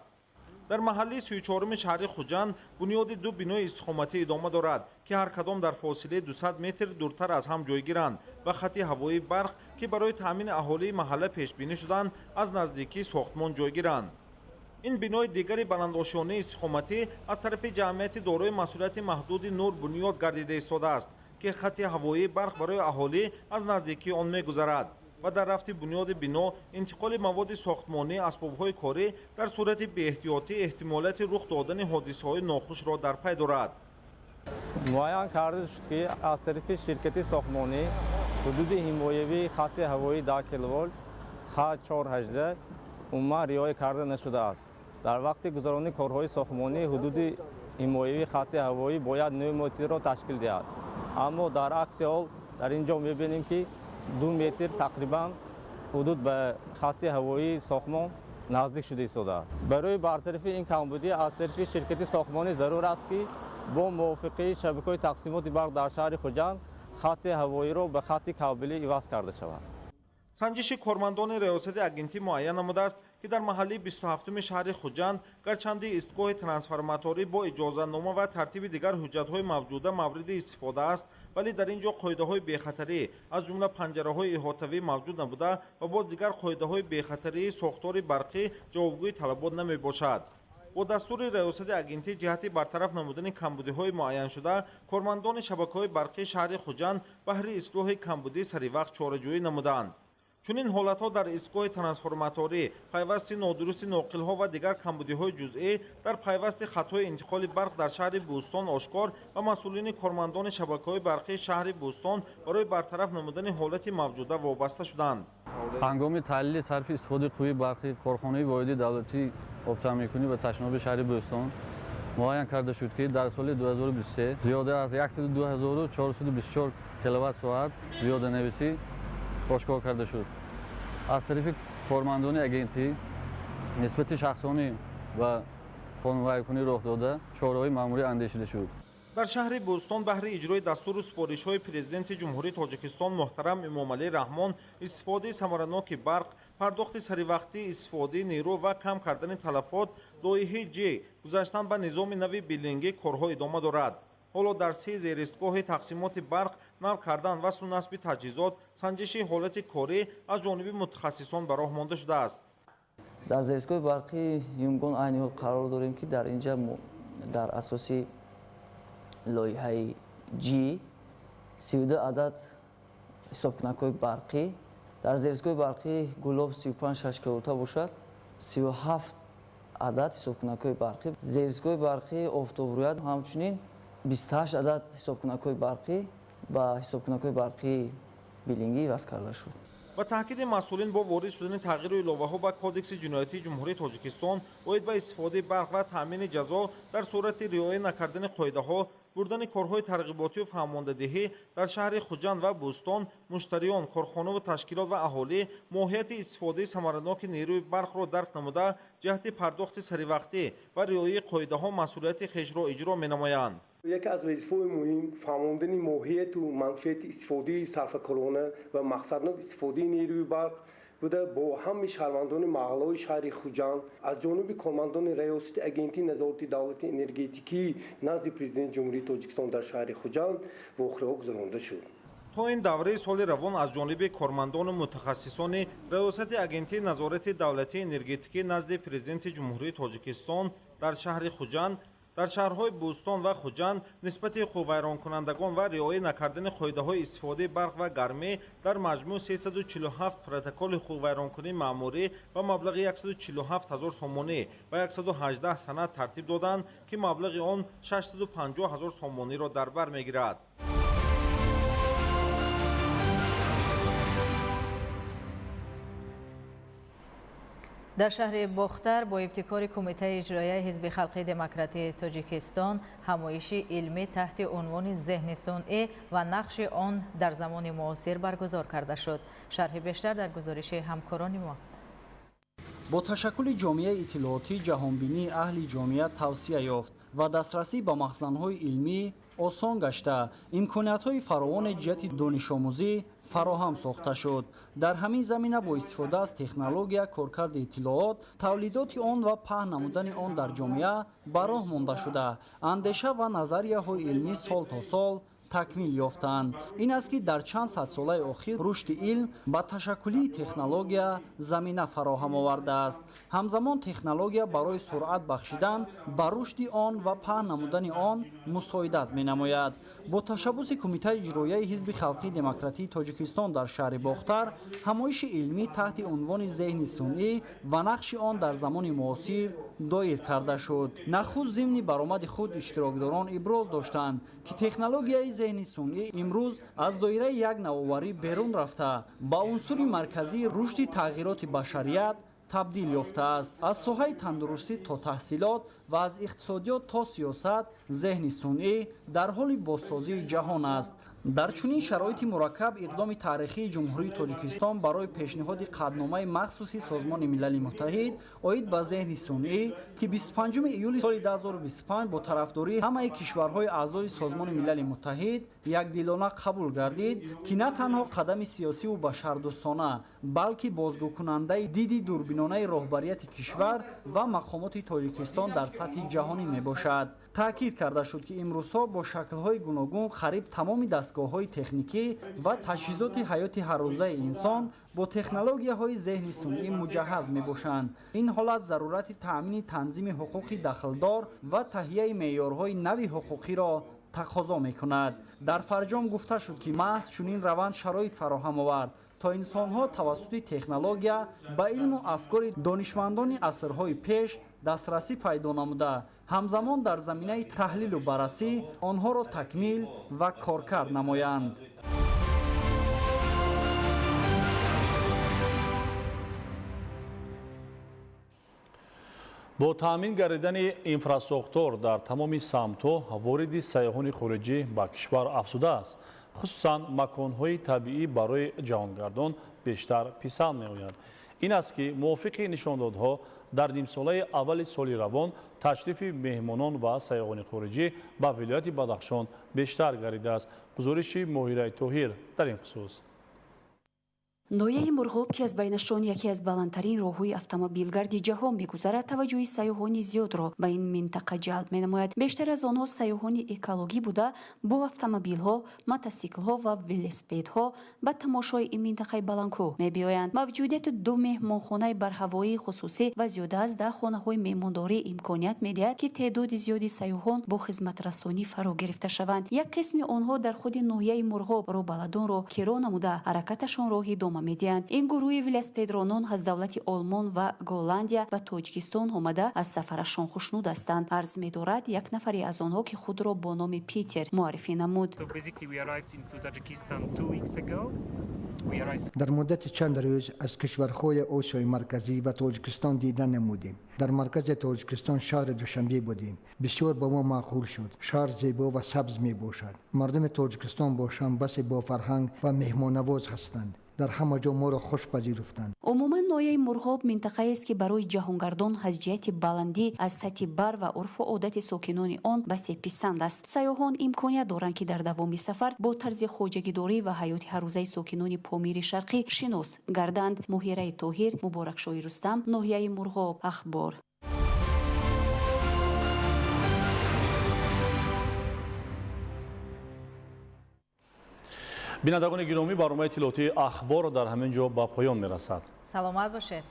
Дар маҳаллаи 34-уми шаҳри Хуҷанд бунёди ду бинои истиқоматӣ идома дорад, ки ҳар кадом дар фосилаи 200 метр дуртар аз ҳам ҷойгиранд ва хати ҳавоии барқ, ки барои таъмини аҳолии маҳалла пешбинӣ шуданд, аз наздикии сохтмон ҷойгиранд. Ин бинои дигари баландошёнаи истиқоматӣ аз тарафи ҷамъияти дорои масъулияти маҳдуди Нур бунёд гардида истодааст, ки хати ҳавоии барқ барои аҳолӣ аз наздикии он мегузарад ва дар рафти бунёди бино интиқоли маводи сохтмонӣ, асбобҳои корӣ дар сурати беэҳтиётӣ эҳтимолияти рух додани ҳодисаҳои нохушро дар пай дорад. Муайян карда шуд, ки аз тарафи ширкати сохтмонӣ ҳудуди ҳимоявии хати ҳавоии 10 киловолт Х418 умуман риоя карда нашудааст. Дар вақти гузаронии корҳои сохтмонӣ ҳудуди ҳимоявии хати ҳавоӣ бояд 9 метрро ташкил диҳад, аммо дар акси ҳол дар ин ҷо мебинем, ки 2 метр тақрибан ҳудуд ба хати ҳавоии сохтмон Наздик шуда истодааст. Барои бартарафии ин камбудӣ аз тарафи ширкати сохтмонӣ зарур аст, ки бо мувофиқаи шабакаҳои тақсимоти барқ дар шаҳри Хуҷанд хатти ҳавоиро ба хатти кабелӣ иваз карда шавад. Санҷиши кормандони раёсати агентӣ муайян намудааст, ки дар маҳаллаи 27-уми шаҳри Хуҷанд гарчанди истгоҳи трансформаторӣ бо иҷозатнома ва тартиби дигар ҳуҷҷатҳои мавҷуда мавриди истифода аст, вале дар ин ҷо қоидаҳои бехатарӣ, аз ҷумла панҷараҳои иҳотавӣ мавҷуд набуда ва боз дигар қоидаҳои бехатарии сохтори барқӣ ҷавобгӯи талабот намебошад. Бо дастури раёсати агентӣ ҷиҳати бартараф намудани камбудиҳои муайяншуда кормандони шабакаҳои барқии шаҳри Хуҷанд баҳри ислоҳи камбудӣ саривақт чораҷӯӣ намуданд. Чунин ҳолатҳо дар истгоҳи трансформаторӣ, пайвасти нодурусти ноқилҳо ва дигар камбудиҳои ҷузъӣ дар пайвасти хатҳои интиқоли барқ дар шаҳри Бӯстон ошкор ва масъулини кормандони шабакаҳои барқии шаҳри Бӯстон барои бартараф намудани ҳолати мавҷуда вобаста шуданд. Ҳангоми таҳлили сарфи истифодаи қувваи барқи корхонаи воҳиди давлатии обтаъминкунӣ ва ташноби шаҳри Бӯстон муайян карда шуд, ки дар соли 2023 зиёда аз 102424 киловатт соат зиёданависӣ ошкор карда шуд. Аз тарафи кормандони агентӣ нисбати шахсони ва қонунвайронкунӣ роҳ дода чораҳои маъмурӣ андешида шуд. Дар шаҳри Бӯстон баҳри иҷрои дастуру супоришҳои Президенти Ҷумҳурии Тоҷикистон муҳтарам Эмомалӣ Раҳмон истифодаи самараноки барқ, пардохти саривақтии истифодаи нерӯ ва кам кардани талафот, лоиҳаи Ҷ гузаштан ба низоми нави биллингӣ корҳо идома дорад. Ҳоло дар се зеристгоҳи тақсимоти барқ нав кардан васлу насби таҷҳизот, санҷиши ҳолати корӣ аз ҷониби мутахассисон ба роҳ монда шудааст. Дар зеристгоҳи барқи Юмгон айни ҳол қарор дорем, ки дар инҷа дар асоси лоиҳаи G 32 адад ҳисобкунакҳои барқӣ, дар зеристгоҳи барқи Гулоб 35,6 киловолта бошад, 37 адад ҳисобкунакҳои барқӣ, зеристгоҳи барқи Офтобрӯяд ҳамчунин 28 адад ҳисобкунакҳои барқӣ ба ҳисобкунакҳои барқии биллингӣ иваз карда шуд. Ба таъкиди масъулин бо ворид шудани тағйиру иловаҳо ба Кодекси ҷиноятии Ҷумҳурии Тоҷикистон оид ба истифодаи барқ ва таъмини ҷазо дар сурати риоя накардани қоидаҳо, бурдани корҳои тарғиботию фаҳмондадиҳӣ дар шаҳри Хуҷанд ва Бӯстон муштариён, корхонаву ташкилот ва аҳолӣ моҳияти истифодаи самараноки нерӯи барқро дарк намуда ҷиҳати пардохти саривақтӣ ва риояи қоидаҳо масъулияти хешро иҷро менамоянд. Яке аз вазифаҳои муҳим фаҳмондани моҳияту манфиати истифодаи сарфакорона ва мақсаднок истифодаи нерӯи барқ буда бо ҳамаи шаҳрвандони маҳаллаҳои шаҳри Хуҷанд аз ҷониби кормандони раёсати агентии назорати давлати энергетикӣ назди Президенти Ҷумҳурии Тоҷикистон дар шаҳри Хуҷанд вохӯриҳо гузаронида шуд. То ин давраи соли равон аз ҷониби кормандону мутахассисони раёсати агентии назорати давлатии энергетикӣ назди Президенти Ҷумҳурии Тоҷикистон дар шаҳри Хуҷанд, дар шаҳрҳои Бӯстон ва Хуҷанд нисбати ҳуқуқвайронкунандагон ва риоя накардани қоидаҳои истифодаи барқ ва гармӣ дар маҷмӯъ 347 протоколи ҳуқуқвайронкунии маъмурӣ ба маблағи 147 ҳазор сомонӣ ва 118 санад тартиб доданд, ки маблағи он 650 ҳазор сомониро дар бар мегирад. Дар шаҳри Бохтар бо ибтикори Кумитаи иҷроияи Ҳизби халқии демократии Тоҷикистон ҳамоиши илмӣ таҳти унвони зеҳни сунъӣ ва нақши он дар замони муосир баргузор карда шуд. Шарҳи бештар дар гузориши ҳамкорони мо. Бо ташаккули ҷомеаи иттилоотӣ ҷаҳонбинии аҳли ҷомеа тавсия ёфт ва дастрасӣ ба махзанҳои илмӣ осон гашта, имкониятҳои фаровони ҷиҳати донишомӯзӣ фароҳам сохта шуд. Дар ҳамин замина бо истифода аз технология, коркарди иттилоот, тавлидоти он ва паҳн намудани он дар ҷомеа ба роҳ монда шуда, андеша ва назарияҳои илмӣ сол то сол такмил ёфтанд. Ин аст, ки дар чанд садсолаи охир рушди илм ба ташаккулии технология замина фароҳам овардааст. Ҳамзамон технология барои суръат бахшидан ба рушди он ва паҳн намудани он мусоидат менамояд. Бо ташаббуси Кумитаи иҷроияи Ҳизби халқии демократии Тоҷикистон дар шаҳри Бохтар ҳамоиши илмӣ таҳти унвони зеҳни сунъӣ ва нақши он дар замони муосир доир карда шуд. Нахуст зимни баромади худ иштирокдорон иброз доштанд, ки технологияи зеҳни сунъӣ имрӯз аз доираи як навоварӣ берун рафта, ба унсури марказии рушди тағйироти башарият табдил ёфтааст. Аз соҳаи тандурустӣ то таҳсилот ва аз иқтисодиёт то сиёсат зеҳни сунъӣ дар ҳоли бозсозии ҷаҳон аст. Дар чунин шароити мураккаб иқдоми таърихии Ҷумҳурии Тоҷикистон барои пешниҳоди қатъномаи махсуси Созмони Милали Муттаҳид оид ба зеҳни сунъӣ, ки 25 июли соли 2025 бо тарафдории ҳамаи кишварҳои аъзои Созмони Милали Муттаҳид якдилона қабул гардид, ки на танҳо қадами сиёсиву башардӯстона, балки бозгӯкунандаи диди дурбинонаи роҳбарияти кишвар ва мақомоти Тоҷикистон дар сатҳи ҷаҳонӣ мебошад. Таъкид карда шуд, ки имрӯзҳо бо шаклҳои гуногун қариб тамоми дастгоҳҳои техникӣ ва таҷҳизоти ҳаёти ҳаррӯзаи инсон бо технологияҳои зеҳни сунъӣ муҷаҳҳаз мебошанд. Ин ҳолат зарурати таъмини танзими ҳуқуқи дахлдор ва таҳияи меъёрҳои нави ҳуқуқиро тақозо мекунад. Дар фарҷом гуфта шуд, ки маҳз чунин раванд шароит фароҳам овард, то инсонҳо тавассути технология ба илму афкори донишмандони асрҳои пеш дастрасӣ пайдо намуда, ҳамзамон дар заминаи таҳлилу баррасӣ онҳоро такмил ва коркард намоянд. Бо таъмин гардидани инфрасохтор дар тамоми самтҳо вориди сайёҳони хориҷӣ ба кишвар афзудааст. Хусусан маконҳои табиӣ барои ҷаҳонгардон бештар писанд меояд. Ин аст, ки мувофиқи нишондодҳо дар нимсолаи аввали соли равон ташрифи меҳмонон ва сайёҳони хориҷӣ ба вилояти Бадахшон бештар гардидааст. Гузориши Моҳираи Тоҳир дар ин хусус. Ноҳияи Мурғоб, ки аз байнашон яке аз баландтарин роҳҳои автомобилгарди ҷаҳон мегузарад, таваҷҷӯҳи сайёҳони зиёдро ба ин минтақа ҷалб менамояд. Бештар аз онҳо сайёҳони экологӣ буда, бо автомобилҳо, мотосиклҳо ва велосипедҳо ба тамошои ин минтақаи баландкӯҳ мебиёянд. Мавҷудияти ду меҳмонхонаи барҳавоии хусусӣ ва зиёда аз 10 хонаҳои меҳмондорӣ имконият медиҳад, ки теъдоди зиёди сайёҳон бо хизматрасонӣ фаро гирифта шаванд. Як қисми онҳо дар худи ноҳияи Мурғоб роҳбаладонро киро намуда, ҳаракаташонро идома медиҳанд. Ин гурӯҳи велосипедронон аз давлати Олмон ва Голландия ба Тоҷикистон омада аз сафарашон хушнуд ҳастанд. Арз медорад як нафаре аз онҳо, ки худро бо номи Питер муаррифӣ намуд. Дар муддати чанд рӯз аз кишварҳои Осиёи Марказӣ ва Тоҷикистон дида намудем. Дар маркази Тоҷикистон шаҳри Душанбе будем. Бисёр ба мо маъқул шуд. Шаҳр зебо ва сабз мебошад. Мардуми Тоҷикистон бошанд басе бофарҳанг ва меҳмоннавоз ҳастанд. Дар ҳама ҷо моро хуш пазируфтанд. Умуман ноҳияи Мурғоб минтақаест, ки барои ҷаҳонгардон аз ҷиҳати баландӣ аз сатҳи бар ва урфу одати сокинони он басе писанд аст. Сайёҳон имконият доранд, ки дар давоми сафар бо тарзи хоҷагидорӣ ва ҳаёти ҳаррӯзаи сокинони Помири Шарқӣ шинос гарданд. Моҳираи Тоҳир, Муборакшоҳи Рустам, ноҳияи Мурғоб, Ахбор. Бинандагони гиромӣ, барномаи иттилоотии Ахбор дар ҳамин ҷо ба поён мерасад. Саломат бошед.